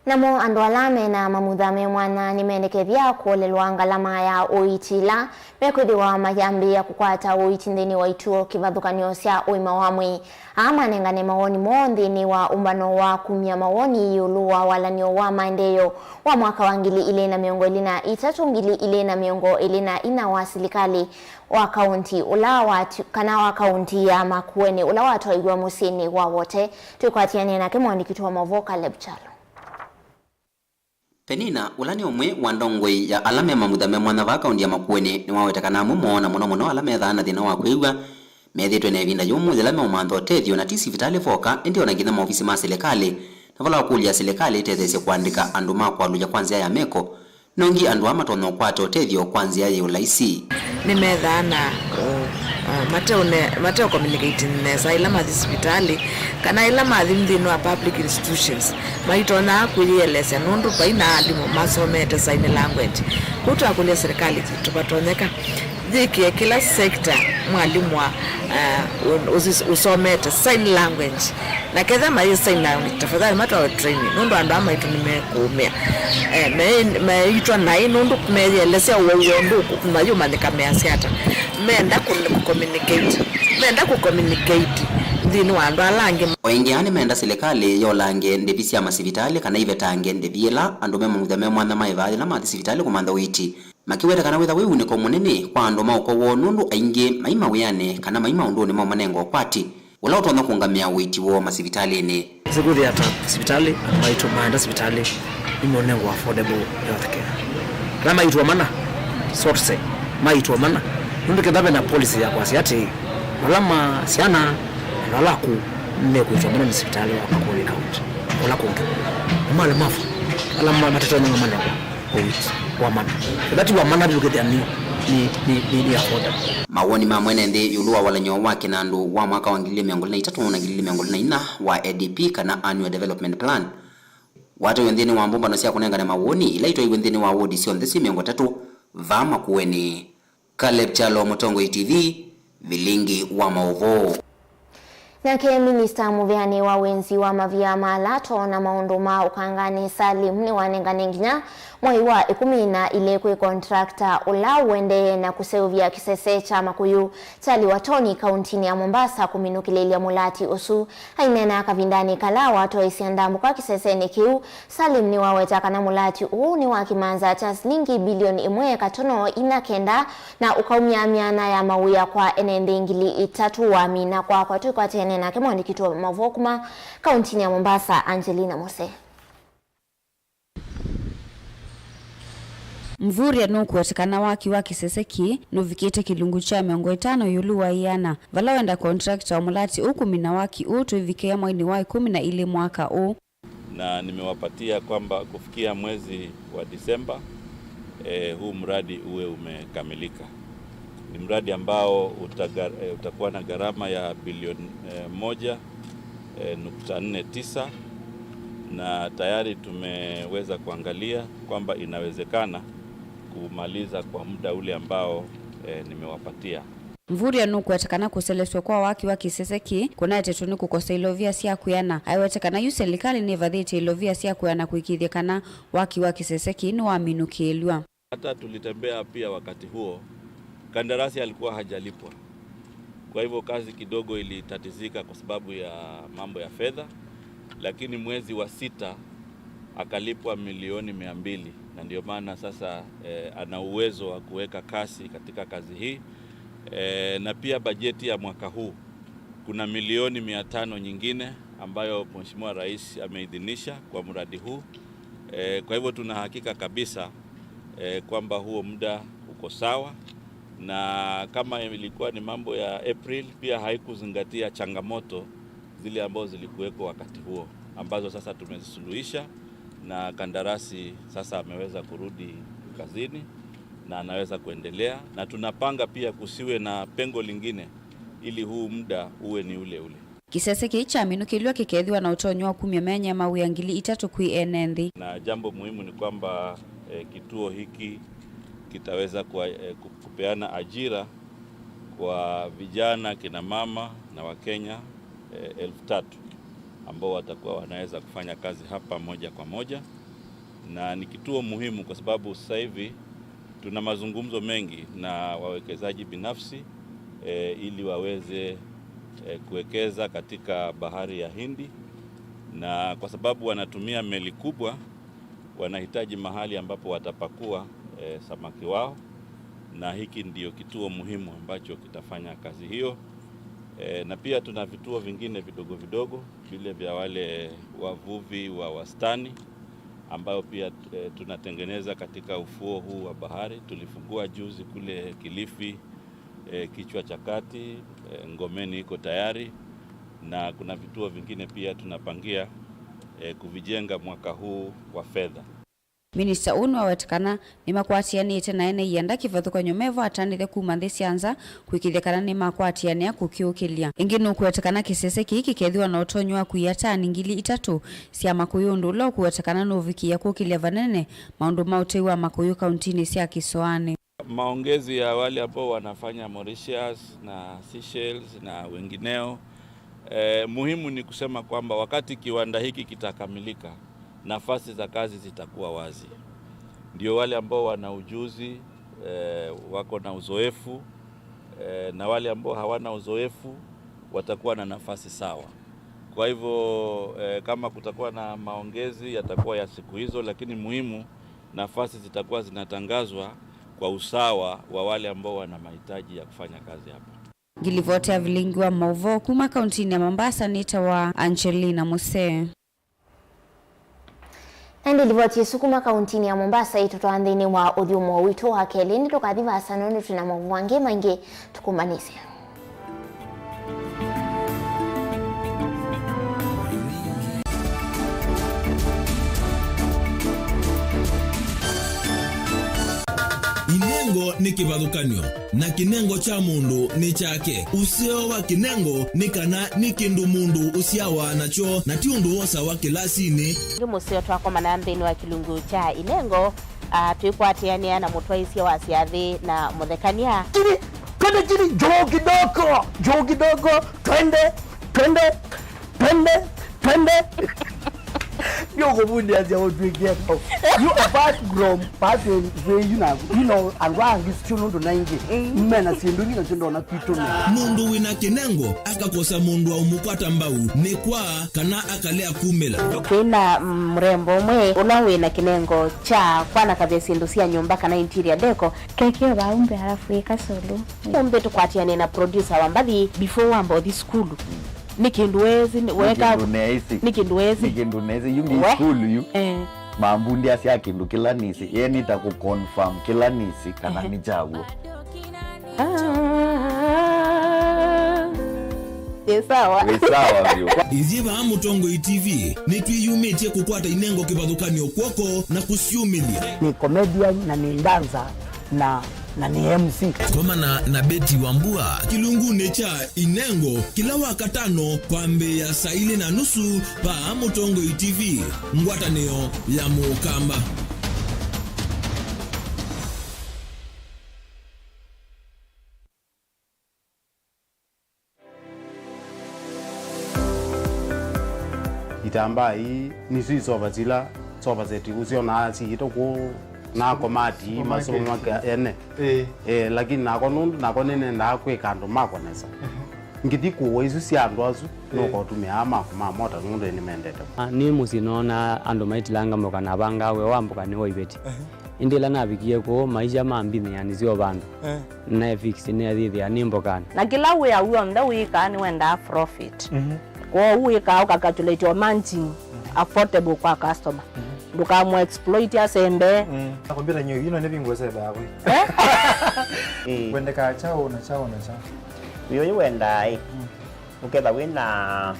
Namo andũ ala mena mamutha me mwanya nĩmendekethya kũolelwa ngalama ya ũiiti ĩla mekwĩthĩwa mayambĩĩa kũkwata ũiiti nthĩnĩ wa ituo kĩvathũkany'o sya ũima wa mwĩĩ. Aa manengane mawoni moo nthĩnĩ wa ũmbano wa kumya mawoni ĩũlũ wa walan'yo wa maendeeo wa mwaka wa ngili ilĩ na mĩongo ĩlĩ na itatũ, ngili ilĩ na mĩongo ĩlĩ na ina wa silikalĩ wa kaunti ũla watu-, kana wa kaunti ya Makueni ũla watwaiw'a mũsyĩnĩ wa Wote. Twĩkwatĩanĩe nake mũandĩki witũ wa maũvoo Caleb Kyalo. Penina, ũla nĩ ũmwe wa ndongoi ya ala me mamutha me mwanya vaa kaunti ya Makueni, nĩwaweta kana amwe moo, na mũno mũno ala methaa na thĩna wa kwĩw'a, methĩĩtwe na ĩvinda yũmũ yĩla meũmantha ũtethyo, na ti sivitalĩ voka, ĩndĩ o na nginya maovisi ma silikalĩ, na vala wakũlya silikalĩ ĩtetheesye kũandĩka andũ ma kũalũlya kwa nzĩa ya meko, nongi andũ aa matonya ũkwata ũtethyo kwa nzĩa yĩ ũlaisi. Nĩmethaa na, uh, uh, mateũne-, mateũcommunicate nesa ĩla mathi sivitalĩ, kana ĩla mathi nthĩnĩ wa public institutions, maitonyaa kwĩyĩelesya nũndũ vai na alimũ masomete sign language. Kwoou twakũlya silikalĩ yitũ vatonyeka yĩkĩe kĩla sector mwalimũ wa, uh, ũ-, ũsis-, ũsomete sign language. Na ketha mayĩ sign language, tafadhali matwawe training, nũndũ andũ aa maitũ nĩmekũũmĩa. Eh, me-, meĩtwa naĩ nũndũ meyĩelesya ũwau wa ũndũ ũkũ-, mayũmanyĩka measya ata. Menda kũ-, kũcommunicate, menda kũcommunicate nthĩnĩ wa andũ ala angĩ. O ĩngĩ, aa nĩmenda silikalĩ yolange ndĩvi sya masivitalĩ kana ivetange ndĩvi ĩla andũ me mamutha me mwanya maĩvaa yĩla mathi sivitalĩ kũmantha ũiiti. Makĩweta kana wĩtha wĩ wunĩko mũnene kwa andũ ma ũko woo, nũndũ aingĩ mai mawĩanĩ kana mai maũndũnĩ ma ũmanenga ũkwati ũla ũtonya kũũngamĩa ũiiti woo masivitalĩnĩ. Nĩkwĩthĩa ta sivitalĩ, andũ maitũ maenda sivitalĩ nĩmeũnengwa affordable health care. Kana maitwa mana, so to say, maitwa mana, nũndũ ketha ve na policy ya kwasya atĩ ala ma syana, andũ ala akũũ, mekwĩtwa mana nĩ sivitalĩ wa Makueni County, ũla kũngĩ. Na malemavu, ala ma-, matatonya manengwa ũiiti wa mana. Ĩla ti wa mana vyũ kĩthĩa nĩ, nĩ, nĩ, nĩ, nĩ affordable. Mawoni ma mwene nthĩ ĩũlũ wa walan'yo wa kĩnandũ wa mwaka wa ngili ilĩ mĩongo ĩlĩ na itatũ na ngili ilĩ mĩongo ĩlĩ na ina wa A D P kana Annual Development Plan watwaiwe nthĩnĩ wa mbũmbano sya kũnengane mawoni ila itwaiwe nthĩnĩ wa wodi syonthe syĩ mĩongo ĩtatũ vaa Makueni. Caleb Kyalo, Mũtongoi T V, Vilingi wa Maũvoo. Nake minista mũveanĩ wa wĩnzi wa mavia ma alato na maũndũ ma ũkanganĩ Salim nĩwanengane nginya mwei wa ĩkũmi na ilĩ kwĩ contractor ũla ũendee na kũseũvya kĩsese kya Makuyu kya Liwatoni kauntinĩ ya Mombasa kũminũkĩlĩlya mũlati ũsu. Aineena kavindanĩ kala watwaĩsya ndambũka kĩsesenĩ kĩu, Salim nĩwaweta kana mũlati ũũ nĩ wa kĩmanza kya silingi bilioni ĩmwe katono inya kenda na ũkaumya myanya ya mawĩa kwa ene nthĩ ngili itatũ wamina kwakwa. Twĩkwatĩane nake mũandĩki witũ wa maũvoo kuma kauntinĩ ya Mombasa, Angelina Mose. Mvurya nũkũweta kana waki wa kĩsese kĩĩ nũvikĩte kĩlungu kya mĩongo ĩtano ĩũlũ wa ĩana, vala wenda contractor wa mũlati ũkũmina waki ũũ tũivikĩa mwainĩ wa ĩkũmi na ilĩ mwaka ũũ. Na nimewapatia kwamba kufikia mwezi wa Disemba, eh, huu mradi uwe umekamilika. Ni mradi ambao utaga-, eh, utakuwa na gharama ya bilioni, eh, moja, eh, nukta nne tisa, na tayari tumeweza kuangalia kwamba inawezekana kumaliza kwa muda ule ambao, eh, nimewapatia. Mvurya nũkũweta kana kũselesw'a kwa waki wa kĩsese kĩĩ kũnaetetwe nĩ kũkosa ilovia sya kwĩana. Aiwete kana yu selikalĩ nĩvathĩtye ilovia sya kwĩana kũĩkĩĩthya kana waki wa kĩsese kĩĩ nĩwaminũkĩĩlw'a. Hata tulitembea pia wakati huo, kandarasi alikuwa hajalipwa. Kwa hivyo kazi kidogo ilitatizika kwa sababu ya mambo ya fedha, lakini mwezi wa sita akalipwa milioni mia mbili, na ndio maana sasa, eh, ana uwezo wa kuweka kasi katika kazi hii. Eh, na pia bajeti ya mwaka huu kuna milioni mia tano nyingine ambayo Mheshimiwa Rais ameidhinisha kwa mradi huu. Eh, kwa hivyo tuna hakika kabisa, eh, kwamba huo muda uko sawa, na kama ilikuwa ni mambo ya April, pia haikuzingatia changamoto zile ambazo zilikuweko wakati huo, ambazo sasa tumezisuluhisha, na kandarasi sasa ameweza kurudi kazini na anaweza kuendelea, na tunapanga pia kusiwe na pengo lingine ili huu muda uwe ni ule ule. Kĩsese kĩĩ kyaminũkĩlw'a kĩkethĩwa na ũtonyi wa kumya mĩanya ya mawĩa ngili itatũ kwĩ ene nthĩ. Na jambo muhimu ni kwamba, eh, kituo hiki kitaweza kwa, eh, ku-, kupeana ajira kwa vijana, kina mama na Wakenya, eh, elfu tatu ambao watakuwa wanaweza kufanya kazi hapa moja kwa moja, na ni kituo muhimu kwa sababu sasa hivi tuna mazungumzo mengi na wawekezaji binafsi, eh, ili waweze, eh, kuwekeza katika bahari ya Hindi, na kwa sababu wanatumia meli kubwa, wanahitaji mahali ambapo watapakua, eh, samaki wao, na hiki ndio kituo muhimu ambacho kitafanya kazi hiyo. Eh, na pia tuna vituo vingine vidogo vidogo, vile vya wale wavuvi wa wastani, ambayo pia, eh, tunatengeneza katika ufuo huu wa bahari. Tulifungua juzi kule Kilifi, eh, Kichwa cha Kati, eh, Ngomeni iko tayari, na kuna vituo vingine pia tunapangia, eh, kuvijenga mwaka huu wa fedha. Minista ũũ nĩwaweta kana nĩmakwatĩanĩte na ene ianda kĩvathũkany'o me vo atanĩthe kuma nthĩ sya nza kũĩkĩĩthya kana nĩmakwatĩanĩa kũkĩũkĩlya. Ĩngĩ nũkũweta kana kĩsese kĩĩ kĩkethĩwa na ũtonyi wa kũia tani ngili itatũ sya makũyũ, ũndũ ũla ũkũweta kana nũvikĩĩa kũkĩlya vanene maũndũ ma ũtei wa makũyũ kauntinĩ sya kĩsoanĩ. Maongezi ya wale ambao wanafanya Mauritius na Seychelles na wengineo, eh, muhimu ni kusema kwamba wakati kiwanda hiki kitakamilika, nafasi za kazi zitakuwa wazi. Ndio wale ambao wana ujuzi, eh, wako na uzoefu, eh, na wale ambao hawana uzoefu watakuwa na nafasi sawa. Kwa hivyo, eh, kama kutakuwa na maongezi, yatakuwa ya siku hizo, lakini muhimu, nafasi zitakuwa zinatangazwa kwa usawa wa wale ambao wana mahitaji ya kufanya kazi hapa. Ngilivoti ya vilingi wa mauvoo kuma kauntinĩ ya Mombasa nĩtawa Angelina Musee. Na ĩndĩ livoti ĩsu kuma kauntinĩ ya Mombasa ĩtũtwaa nthĩnĩ wa ũthyũmũo witũ wa kelĩ. Nĩtũkathi vaasa nũndũ twĩ na mauvoo angĩ maingĩ tũkũmbanĩsye. Inengo nĩ kĩvathũkany'o, na kĩnengo kya mũndũ nĩ kyake. Ũseo wa kĩnengo nĩ kana nĩ kĩndũ mũndũ ũsyawa nakyo, na ti ũndũ wosawa kĩlasinĩ. Ĩngĩ mũseo twakomana nthĩnĩ wa kĩlungu kya inengo, a, twĩkwatĩanĩa na mũtwaĩsya wa syathĩ na mũthekany'a. Chini, twende chini, juu kidogo, juu kidogo, twende, twende, twende, twende. Ndio kuvundia sia utwĩkie kau. You apart from passing the, you know, you know, andũ angĩ sio nũndũ na ingĩ. Mm. Mena syĩndũ ingĩ na syĩndũ ona kwitũ nĩ. Mũndũ wĩna kĩnengo akakosa mũndũ wa ũmũkwata mbau nĩ kwa kana akalea kumĩla. Twĩna, mm, mũrembo ũmwe ũla wĩna kĩnengo kya kwanakavya syĩndũ sya nyũmba kana interior deco. Kekeo vaa umbe halafu ĩka solo. Umbe tũkwatĩane na producer wa mbathi before wamba ũthi sukulu. Nĩ kĩndũ weesĩ, nĩ weka, kĩndũ neesĩ. Nĩ kĩndũ weesĩ. Nĩ kĩndũ neesĩ, yu ngi we sukulu yu. Eh. Mambundĩasya kĩndũ kĩla nĩsĩ, ye nĩ ta kũ confirm kĩla nĩsĩ kana nĩ kyaw'o. Ah, ĩ sawa. Wĩ sawa vyũ. Ithyĩ vaa Mũtongoi T V nĩtwĩyumĩtye kũkwata inengo kĩvathũkany'o kw'oko na kũsyumĩlya. Nĩ comedian na nĩ dancer na, na nĩ M C. Komana na Betty Wambua kĩlungunĩ kya Inengo kĩla Wakatano kwambĩĩa saa ilĩ na nusu vaa Mũtongoi T V, ngwatanĩo ya Mũkamba. Itambaa ii nĩsyo isova sila sofa set ũsyonaa siitũ kũu na komati masomo make ene. Ĩĩ. Eh, lakini nakwa nũndũ nakwa nĩnendaa kwĩka andũ makwa nesa. Ngĩthi kũũa isu sya andũ asu, nũkotũmĩaa makwa ma mota nũndũ nĩmendete. Ah, nĩ mũsyĩ noonaa andũ maitilanga mboka na avangaa wĩa wa mboka nĩ wa iveti. Ĩndĩ ĩla navikie kũu, maisha mambinĩanĩsya o vandũ. Eh. Naefix nĩathĩthĩa nĩ mbokanĩ. Na kĩla wĩa w'onthe wĩkaa nĩwendaa profit. Mhm. Kwoou wĩkaa ũkacalculate o margin affordable kwa customer. Mhm. Ndũkamũ exploit asembe. Mm. Na kompyuta nyo ino nĩ vingo sebe yakwe. Eh? Eh. Kwendeka chao na chao na chao. Uyo wendaa ĩ. Mm. Ũketha wĩna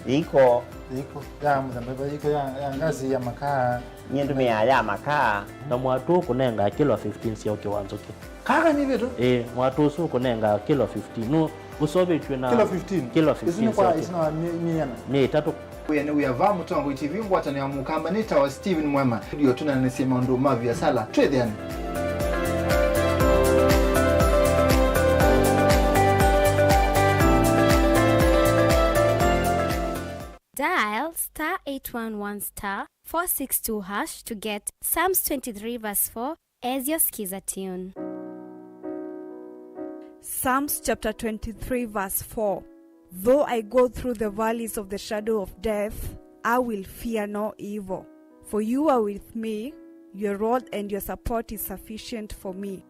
iko. Iko ya mũthemba ĩva, iko ya, ya ngasi ya makaa. Nyie ndũmĩaa ya makaa. Na mwatũ ũkũnenga kilo fifteen sya ũkĩ wa nzũkĩ. Kaka nĩ vĩtũ? Ĩĩ, mwatũ ũsu ũkũnenga kilo fifteen. Nũ ũsovetw'e na kilo fifteen? Kilo fifteen. Isu nĩ kwa sya ũkĩ. Isu nĩ wa mi-, miana? Nĩ ĩtatũ. Wĩa nĩ wĩa vaa Mũtongoi T V, ngwatanĩo ya Mũkamba, nĩtawa Steven Mwema. Ndio tũnanĩsye maũndũ ma viasala twĩthĩane. Dial star eight one one star four six two hash to get Psalms twenty-three verse four as your skiza tune. Psalms chapter twenty-three verse four. Though I go through the valleys of the shadow of death, I will fear no evil. For you are with me, your rod and your support is sufficient for me.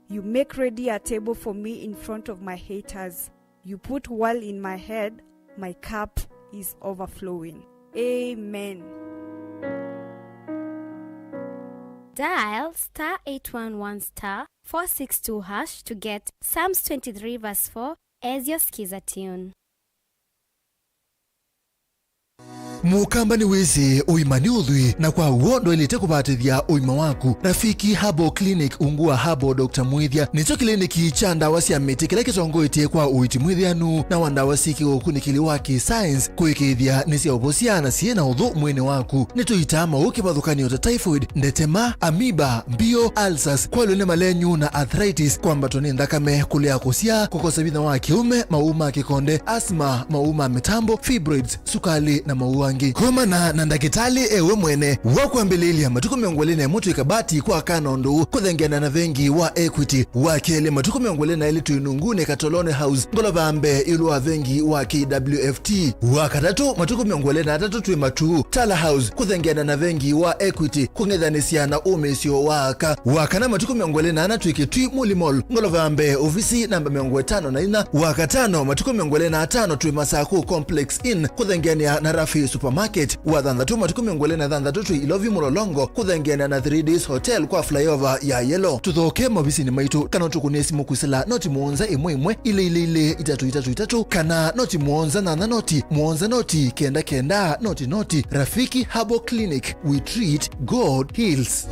You make ready a table for me in front of my haters. You put oil in my head, my cup is overflowing. Amen. Dial star eight one one star four six two hash to get Psalms twenty-three verse four as your skiza tune. Mũkamba nĩwĩsĩ ũima nĩ ũthwii, na kwa w'o ndwaĩlĩte kũvatĩthya ũima waku. Rafiki Herbal Clinic ungu wa Herbal Doctor Mwĩthya nĩkyo kĩliniki kya ndawa sya mĩtĩ kĩla kĩtongoetye kwa ũiiti mwĩthĩanu na wa ndawa syĩ kĩũkunĩkĩli wa kĩ-science kũĩkĩĩthya nĩsyaũvosya na syĩ na ũthũ mwĩĩnĩ waku. Nĩtũitaa maũũ kĩvathũkany'o ta typhoid, ndetema, amoeba, mbio, ulcers, kwalw'a nĩ malenyu na arthritis, kwambatwa nĩ nthakame, kũlea kũsyaa, kũkosa vinya wa kĩũme, maũũ ma kĩkonde, asthma, maũũ ma mĩtambo, fibroids, sukalĩ, na maũũ angĩ. Komana na ndakĩtalĩ e we mwene. Wa kwambĩlĩĩlya, matukũ mĩongo ĩlĩ na ĩmwe twĩ kavati kwa kana ũndũ ũũ kũthengeana na vengi wa Equity. Wa kelĩ, matukũ mĩongo ĩlĩ na elĩ twĩ Nungunĩ Katoloni House, ngolova mbee ĩũlũ wa vengi wa K W F T. Wa katatũ, matukũ mĩongo ĩlĩ na atatũ twĩ Matuu, Tala House, kũthengeana na vengi wa Equity, kũng'ethanĩsya na ũmĩĩsyo wa aka. Wa kana, matukũ mĩongo ĩlĩ na ana twĩ Kĩtui, Muli Mall, ngolova mbee, ovisi namba mĩongo ĩtano na inya. Wa katano, matukũ mĩongo ĩlĩ na atano twĩ Masakũ Complex Inn, kũthengeanĩa na Rafi Supermarket. Wa thanthatũ, matukũ mĩongo ĩlĩ na thanthatũ twĩ Ilovi Mũlolongo, kũthengeanĩa na Three Days Hotel kwa flyover ya Yellow. Tũthoke maovisinĩ maitũ, kana ũtũkũnĩe simũ kwĩsĩla noti mũonza ĩmwe ĩmwe, ilĩ ilĩ ilĩ, itatũ itatũ itatũ, kana noti mũonza nyanya noti, mũonza noti, kenda kenda, noti noti. Rafiki Herbal Clinic, we treat, God heals.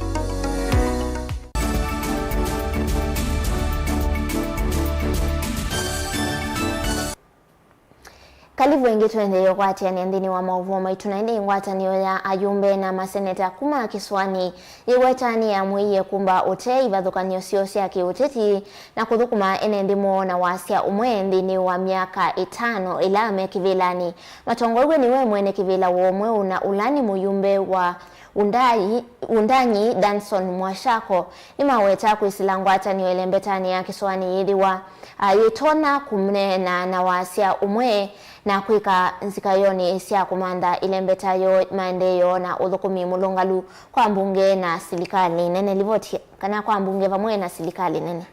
Kalivu ĩngĩ tũendee ũkwatĩanĩa nthĩnĩ wa maũvoo maitũ, na ĩndĩ ngwatanĩo ya ayumbe na maseneta kuma kĩsũanĩ yĩweta nĩyamwĩie kumba ũtee ivathũkany'o syoo sya kĩũteti na kũthũkũma ene nthĩ moo na wasya ũmwe nthĩnĩ wa myaka ĩtano ĩla me kĩvĩlanĩ. Matongoew'e nĩwe mwene kĩvĩla wa ũmwe na ũla nĩ mũyumbe wa Wundanyi, Wundanyi Danson Mwashako nĩmaweta kwĩsĩla ngwatanĩo ĩlembetanĩ ya kĩsũanĩ yĩthĩwa, a, yĩtonya kũneena na wasya ũmwe na kwĩka nzikayonĩ sya kũmantha ĩlembeta yoo, maendeeo na ũthũkũmi mũlũngalu kwa mbunge na silikalĩ nene. Livoti kana kwa mbunge vamwe na silikalĩ nene.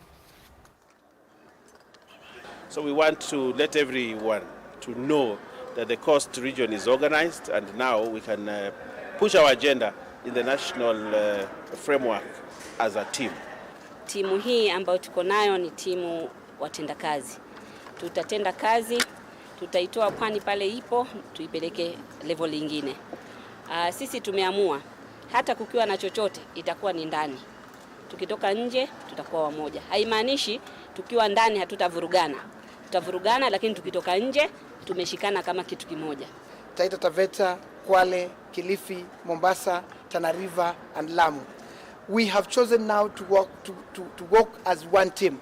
So we want to let everyone to know that the coast region is organized and now we can, uh, push our agenda in the national, uh, framework as a team. Timu hii ambayo tuko nayo ni timu watendakazi. Tutatenda kazi, tutaitoa pwani pale ipo, tuipeleke level ingine. Ah, sisi tumeamua, hata kukiwa na chochote, itakuwa ni ndani. Tukitoka nje, tutakuwa wamoja. Haimaanishi tukiwa ndani hatutavurugana. Tutavurugana, lakini tukitoka nje, tumeshikana kama kitu kimoja. Taita Taveta, Kwale, Kilifi, Mombasa, Tana River, and Lamu. We have chosen now to work, to, to, to work as one team.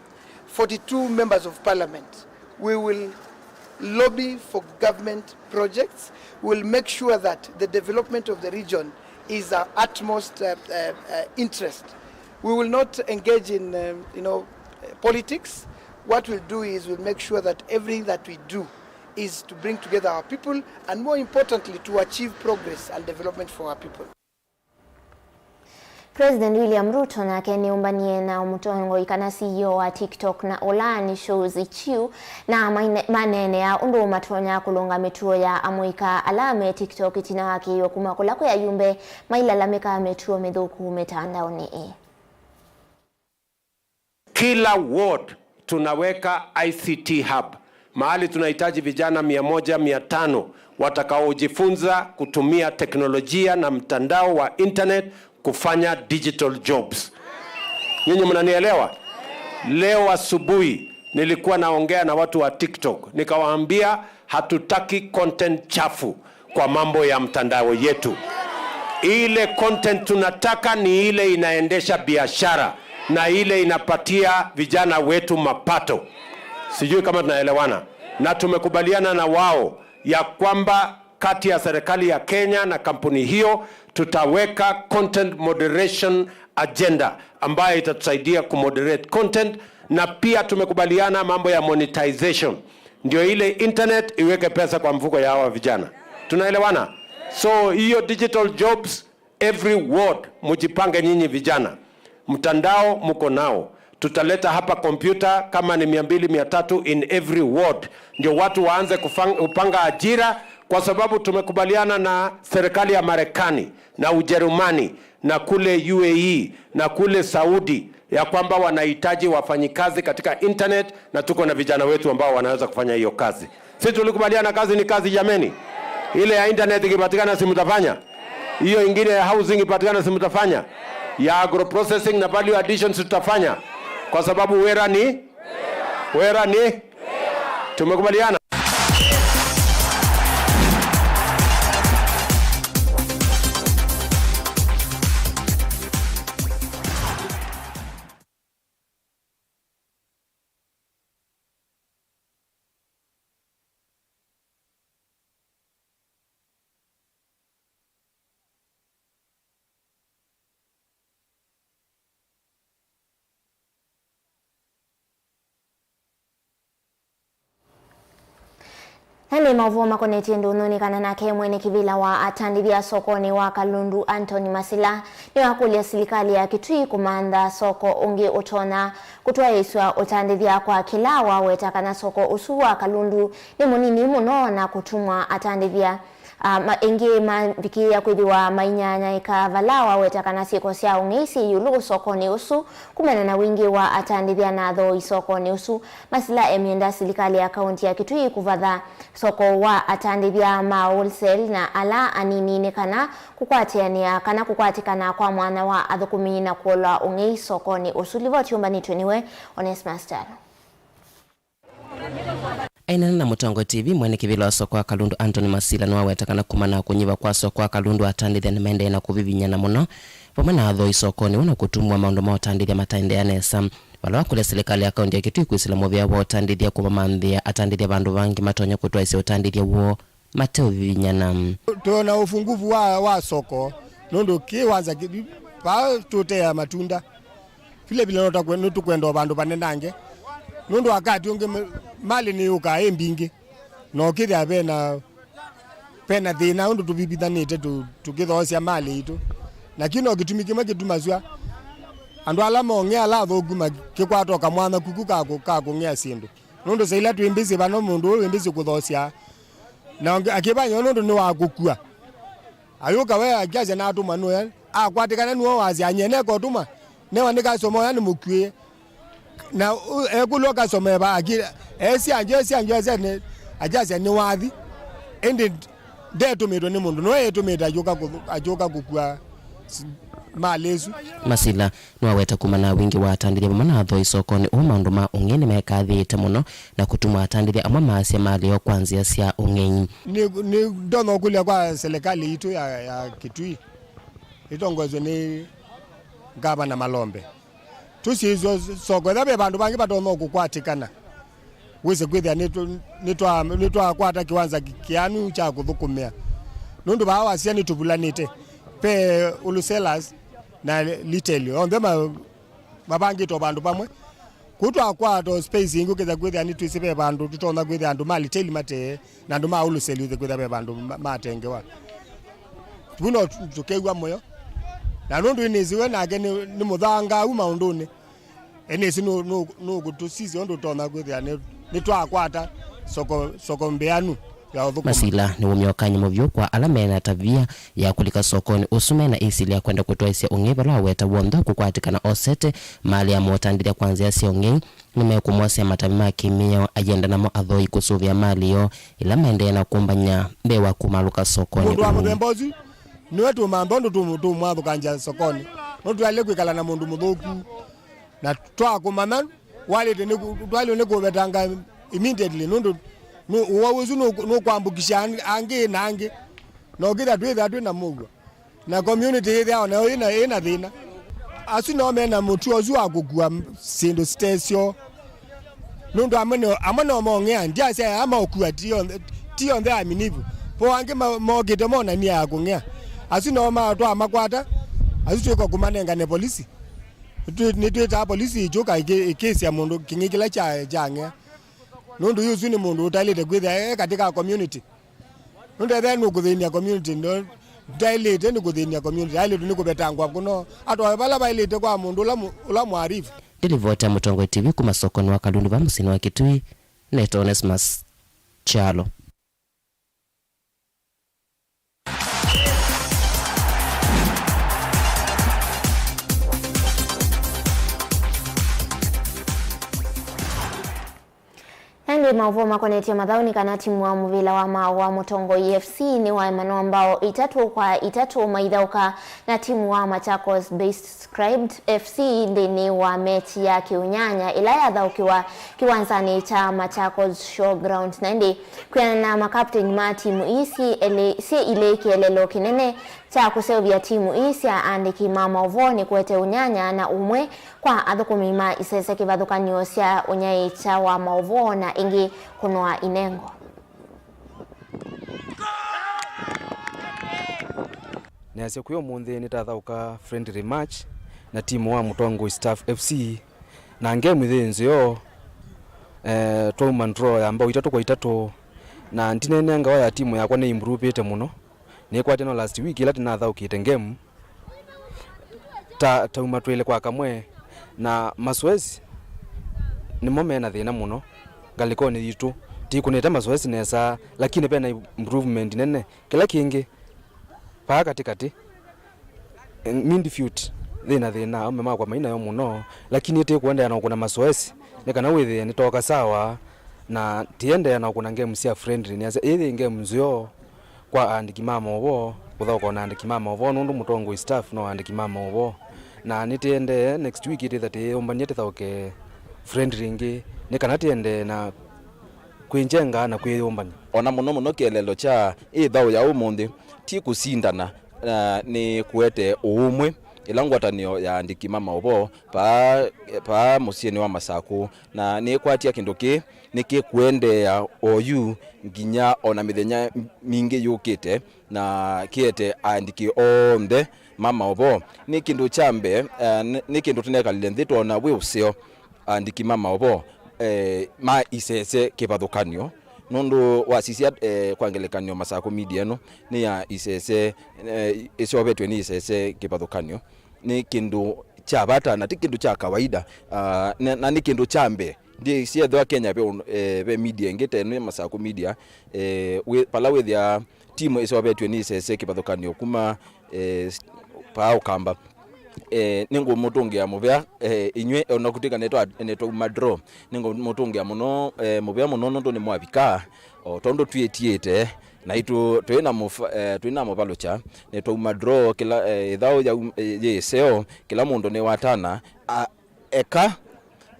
Forty-two members of parliament. We will lobby for government projects. We will make sure that the development of the region is our utmost, uh, uh, uh, interest. We will not engage in, um, you know, uh, politics. What we'll do is we'll make sure that everything that we do is to bring together our people and, more importantly, to achieve progress and development for our people. President William Ruto nake nĩũmbanie na mũtongoi kana C E O wa TikTok na ũlaani Shou Zi Chew, na maine-, maneenea ũndũ matonya kũlũnga mĩtuo ya amũika ala me TikTok ĩtina wa kĩĩo kuma kũla kwĩ ayumbe mailalamĩka mĩtuo mĩthũku mĩtandaonĩ ĩĩ. Kila ward tunaweka I C T hub, mahali tunahitaji vijana mia moja, mia tano watakaojifunza kutumia teknolojia na mtandao wa internet kufanya digital jobs. Nyinyi mnanielewa? Leo asubuhi nilikuwa naongea na watu wa TikTok, nikawaambia hatutaki content chafu kwa mambo ya mtandao yetu. Ile content tunataka ni ile inaendesha biashara na ile inapatia vijana wetu mapato. Sijui kama tunaelewana. Na tumekubaliana na wao ya kwamba kati ya serikali ya Kenya na kampuni hiyo tutaweka content moderation agenda ambayo itatusaidia kumoderate content, na pia tumekubaliana mambo ya monetization, ndio ile internet iweke pesa kwa mfuko ya hawa vijana. Tunaelewana? So hiyo digital jobs, every ward, mujipange nyinyi vijana. Mtandao muko nao. Tutaleta hapa kompyuta kama ni mia mbili, mia tatu in every ward, ndio watu waanze kufang-, kupanga ajira, kwa sababu tumekubaliana na serikali ya Marekani na Ujerumani na kule U A E na kule Saudi ya kwamba wanahitaji wafanyikazi katika internet, na tuko na vijana wetu ambao wanaweza kufanya hiyo kazi. Si tulikubaliana kazi ni kazi, jameni? Ile ya internet ikipatikana, si mtafanya? Hiyo ingine ya housing ipatikana, si mtafanya? Ya agro processing na value addition, si tutafanya? Kwa sababu wĩra nĩ, wĩra nĩ, tumekubaliana. Na nĩ maũvoo makonetye ndũnyũ nĩ kana nake mwene kĩvĩla wa atandĩthya sokonĩ wa Kalundu, Anthony Masila, nĩwakũlya silikalĩ ya Kitui kũmantha soko ũngĩ ũtonya kũtwaĩĩsw'a ũtandĩthya kwa kĩla waweta kana soko ũsu wa Kalundu nĩ mũnini mũno na kũtumwa atandĩthya, a, ma-, ĩngĩ mavikĩĩa kwĩthĩwa mainyanyaĩka, vala waweta kana syĩko sya ũng'ei syĩ ĩũlũ sokonĩ ũsu kumana na wingĩ wa atandĩthya na athooĩ sokonĩ ũsu. Masila emyenda silikalĩ ya kaunti ya Kitui kũvatha soko wa atandĩthya ma wholesale na ala anini nĩ kana kũkwatĩanĩa kana kũkwatĩkana kwa mwanya wa athũkũmi na kũolwa ũng'ei sokonĩ ũsu. Livoti yũmbanĩtw'e nĩwe Onesmus Kyalo. Aineena na Mũtongoi T V, mwene kĩvĩla wa soko wa Kalundu Anthony Masila nĩwaweta kana kumana na kũnyiva kwa soko wa Kalundu, atandĩthya nĩmaendee na kũvivinyana mũno vamwe na athooĩ sokonĩ ũũ na kũtumwa maũndũ ma ũtandĩthya mataendeea nesa. Vala wakũlya silikalĩ ya kaunti ya Kitui kwĩsĩla mũvea wa ũtandĩthya kũmamanthĩa atandĩthya vandũ vangĩ matonya kũtwaĩsya ũtandĩthya woo mateũvivinyana. Twĩona ũfunguvu wa, wa soko, nũndũ kĩ wanza kĩ-, vaa tũtea matunda. Vile vile no takwe-, nĩtũkwenda o vandũ vanenange. Nũndũ wakati ũngĩ ma-, malĩ nĩyũkaa ĩ mbingĩ. Na ũkĩthĩa vena, vena thĩna ũndũ tũvivithanĩte tũ-, tũkĩthoosya malĩ itũ. Na kĩu no kĩtumi kĩmwe kĩtumasw'a andũ ala mong'ea ala athũku makĩkwata o kamwanya kuku ka kũ-, ka kũng'ea syĩndũ. Nũndũ saa ila twĩ mbĩsĩ vano mũndũ ũyũ wĩ mbĩsĩ kũthoosya. Na ũngĩ akĩvany'a nũndũ nĩ wa kũkua. Ayũka we akyasya natũmwa nũya. akwatĩkana nĩwe wasya anyie nekotuma, newa nĩ customer ũya nĩmũkuĩe. Na ũ-, ekũlwa customer eva aki-, esya njo, esya njo, esya nĩ, akyasya nĩ wathi. Ĩndĩ ndetũmĩtwe nĩ mũndũ, nĩwe ĩtũmĩte ayũka kũthu-, ayũka kũkua s-, malĩ ĩsu. Masila nĩwaweta kumana na wingĩ wa atandĩthya vamwe na athoi sokonĩ ũũ maũndũ ma ũng'ei nĩmekathĩĩte mũno na kũtuma atandĩthya amwe maasya malĩ yoo kwa nzĩa sya ũng'ei. Nĩ, nĩ ndonya ũkũlya kwa serikali itũ ya, ya Kitui ĩtongoeswe nĩ Ngavana Malombe. Tũsyĩĩswe soko, ethĩwa ve vandũ vangĩ vatonya kũkwatĩkana, wĩse kwĩthĩa nĩtũ-, nĩtwa-, nĩtwakwata kĩwanza kĩ-, kĩanu kya kũthũkũmĩa. Nũndũ vaa wasya nĩtũvulanĩte, ve wholesalers na retail, onthe ma-, mavangĩtwe vandũ vamwe. Kũu twakwata o space ĩngĩ, ũkĩsa kwĩthĩa nĩtwĩsĩ ve vandũ tũtonya kwĩthĩa andũ ma retail matee, na andũ ma wholesale ũkĩsa kwĩthĩa ve vandũ ma-, matengewa. Vu no tũ-, tũkew'a mũyo. Na nũndũ ĩnĩsĩ we nake nĩ, nĩ mũthangaau maũndũnĩ, ĩnĩsĩ nũ-, nũ-, nũkũtũsisya ũndũ tũtonya kwĩthĩa nĩ, nĩtwakwata soko, soko mbĩanu ya ũthũkũma. Masila nĩwumya ũkany'o mũvyũ kwa ala mena tavia ya kũlika sokonĩ ũsu mena ĩsilĩ ya kwenda kũtwaĩsya ũng'ei vala waweta w'onthe kũkwatĩkana osete malĩ ya motandĩthya kwa nzĩa sya ũng'ei nĩmekũmwosea matavi ma kĩmĩao ayenda namo athoi kũsũvĩa malĩ yoo ĩla maendee na kũmbany'a mbee wa kũmalũka sokonĩ. Mũndũ wa ũũ mũthemba ũsu nĩwe tũmantha ũndũ tũ-, tũmwathũkangya sokonĩ. No twaĩle kwĩkala na mũndũ mũthũku. Na twakũmanya, waĩlĩte nĩ kũ-, twaĩlĩte nĩ kũvetanga immediately, nũndũ nũ-, ũwau ũsu nũ-, nũkwambũkisha ang-, angĩ na angĩ. Na ũkĩthĩa twĩthĩa twĩ na mũuo. Na community yĩthĩa o nayo ĩna, ĩna thĩna. Asu nao mena mũtuo ũsu wa kũkua m-, syĩndũ sitesyo. Nũndũ amwe nĩ, amwe no mong'ea, ndyasya aya maũkua ti onthe, ti onthe aminivu. Po angĩ ma-, mokĩte monania ya kũng'ea. Asu nao ma-, twamakwata, asu twĩka kũmanengane polisi. Nĩtwĩ-, nĩtwĩtaa polisi ĩkyũka ĩkĩ-, ĩkĩsya mũndũ kĩng'ĩ kĩla kya-, kyang'ea. Nũndũ yu ũsu nĩ mũndũ ũtaĩlĩte kwĩthĩa e katĩ ka community. Nũndũ ethĩa nũkũthĩny'a community, ndo-, ndaĩlĩte nĩ kũthĩny'a community, aĩlĩtwe nĩ kũvetangwa kũno. Atwawe vala vaĩlĩte kwa mũndũ ũla mũ-, ũla mũarifu. Ndĩlivoti ya Mũtongoi T V kuma sokonĩ wa Kalundu va mũsyĩnĩ wa Kitui, nĩtawa Onesmus Kyalo. Ĩndĩ maũvoo makonetye mathaũ nĩ kana timu wa mũvĩla wa maaũ wa Mũtongoi F C nĩwaemanwa mbao itatũ kwa itatũ maithaũka na timu wa Machakos Based Scribed F C nthĩnĩ wa mechi ya kĩũnyanya ĩla yathaũkĩwa kĩwanzanĩ kya Machakos Showground. Na ĩndĩ kwĩanana na makapteni ma timu ii syĩ elĩ, syĩ ilĩ kĩeleelo kĩnene kya kũseũvya timu ii sya aandĩki ma maũvoo nĩ kũete ũnyanya na ũmwe kwa athũkũmi ma isese kĩvathũkany'o sya ũnyaĩĩkya wa maũvoo na ĩngĩ kũnoa inengo. Nĩasya kwĩ ũmũnthĩ nĩtathaũka friendly match na timu wa Mũtongoi Staff F C, na ngemu yĩ nzeo, eh, twauma draw ya mbao itatũ kwa itatũ, na ndineenea ngawa ya timu yakwa nĩ improveĩte mũno. Nĩkwatya no last week ĩla tũnathaũkĩte ngemu, ta, tauma twĩlĩ kwa kamwe, na masoesi nĩmo mena thĩna mũno ngalĩkonĩ yitũ. Tĩkũnĩte masoesi nesa, lakini vena improvement nene. Kĩla kĩngĩ, vaa katĩkatĩ, midfield yĩna thĩna, aũme makwa mainayo mũno, lakini tĩkũendeea na ũkũna masoesi nĩ kana wĩthĩe nĩtoka sawa, na tĩendeea na ũkũna ngemu sya friendly. Nĩasya ĩĩ yĩ ngemu nzeo kwa aandĩki ma maũvoo, kũthaũka na aandĩki ma maũvoo, nũndũ Mũtongoi Staff no aandĩki ma maũvoo. Na nĩtĩendee next week ĩtĩtha tĩyĩyũmbany'a tĩthaũke friendly ĩngĩ, nĩ kana tĩendee na kwĩnjenga na kwĩyũmbany'a. O na mũno mũno kĩeleelo kya ĩ thaũ ya ũmũnthĩ ti kũsindana, na nĩ kũete ũũmwe ĩla ngwatanĩo ya aandĩki ma maũvoo paa, paa mũsyĩnĩ wa Masakũ, na nĩkwatya kĩndũ kĩĩ nĩkĩkũendeea oyu nginya o na mĩthenya mingĩ yũkĩte, na kĩete aandĩki onthe ma maũvoo. Nĩ kĩndũ kya mbee, eh, nĩ, nĩ kĩndũ tũnekalile nthĩ twona wĩ ũseo aandĩki ma maũvoo, eh, ma isese kĩvathũkany'o, nũndũ wasisya, eh, kwa ngelekany'o Masakũ Media ĩno nĩ ya isese, eh, ĩseũvetw'e nĩ isese kĩvathũkany'o. Nĩ kĩndũ kya vata na ti kĩndũ kya kawaida, ah, na, na nĩ kĩndũ kya mbee. Ndĩsyethĩwa Kenya ve, eh, ve media ĩngĩ ta ĩno ya Masakũ Media, eh, wĩ, vala wĩthĩa timu ĩseũvetw'e nĩ isese kĩvathũkany'o kuma, eh, s-, Paa Ũkamba. Eh, nĩngũmũtũngĩa mũvea, eh, inyw'ĩ, ona kũtw'ĩka nĩtwa-, nĩtwauma draw. Nĩngũmũtũngĩa mũno, eh, mũvea mũno nũndũ nĩmwavika, o tondũ twĩtiĩte, naitũ twĩ na mũva-, eh, twĩ na mũvalũkya, nĩtwauma draw, kĩla, eh, ĩthaũ yau-, eh, yĩ ĩseo, kĩla mũndũ nĩwatana, a, eka,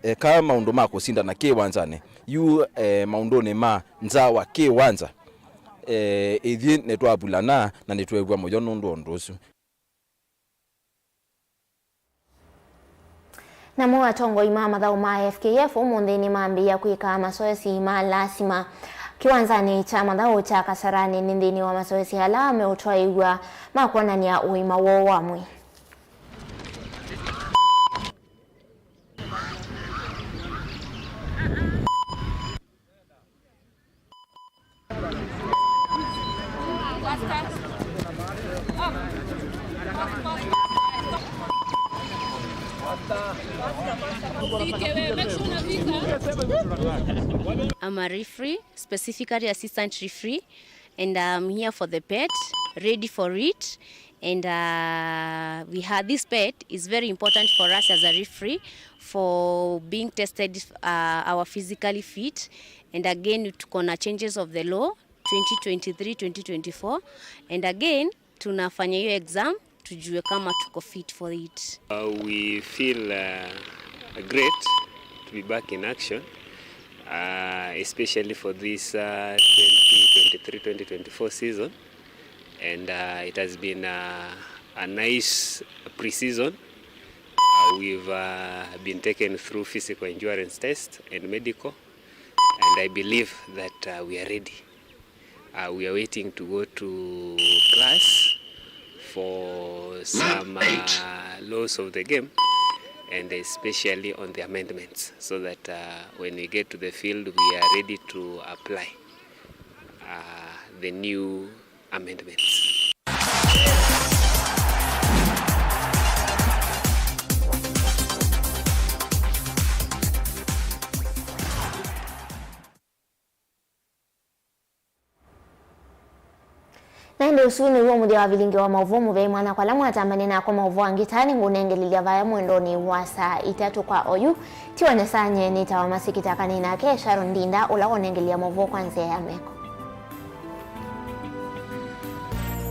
eka maũndũ ma kũsindana kĩwanzanĩ. Yu, eh, maũndũnĩ ma nza wa kĩwanza, eh, ithyĩ nĩtwavulana na nĩtweew'a mũyo nũndũ wa ũndũ ũsu. Namo atongoi ma mathaũ ma F K F ũmũnthĩ nĩmambĩĩa kwĩka masoesi ma lasima kĩwanzanĩ kya mathaũ kya Kasarani. Nĩ nthĩnĩ wa masoesi ala meũtwaĩw'a ma kwonany'a ũima woo wa mwĩĩ. I'm a referee, specifically assistant referee, and I'm here for the bet, ready for it. And, uh, we have, this bet is very important for us as a referee for being tested, uh, our physically fit. And again, tuko na changes of the law twenty twenty-three, twenty twenty-four. And again, tunafanya hiyo exam tujue kama tuko fit for it. Uh, we feel, uh, great to be back in action, uh, especially for this, uh, twenty twenty-three, twenty twenty-four season. And, uh, it has been, uh, a nice pre-season. Uh, we've, uh, been taken through physical endurance test and medical, and I believe that, uh, we are ready. Uh, we are waiting to go to class for some, uh, laws of the game, and especially on the amendments, so that, uh, when we get to the field, we are ready to apply, uh, the new amendments. Na ĩndĩ ũsu nĩw'o mũthya wa vilingi wa maũvoo mũvei mwana kwa ala mwatambanie nakwa maũvoo angĩ ta nĩngũnengelelya vaya mwendonĩ wa saa itatũ kwa oyu. Tiwa Nyasaye nĩtawa masikita kanĩ nake Sharon Ndinda ũla wonengelelya maũvoo kwa nzĩa ya meko.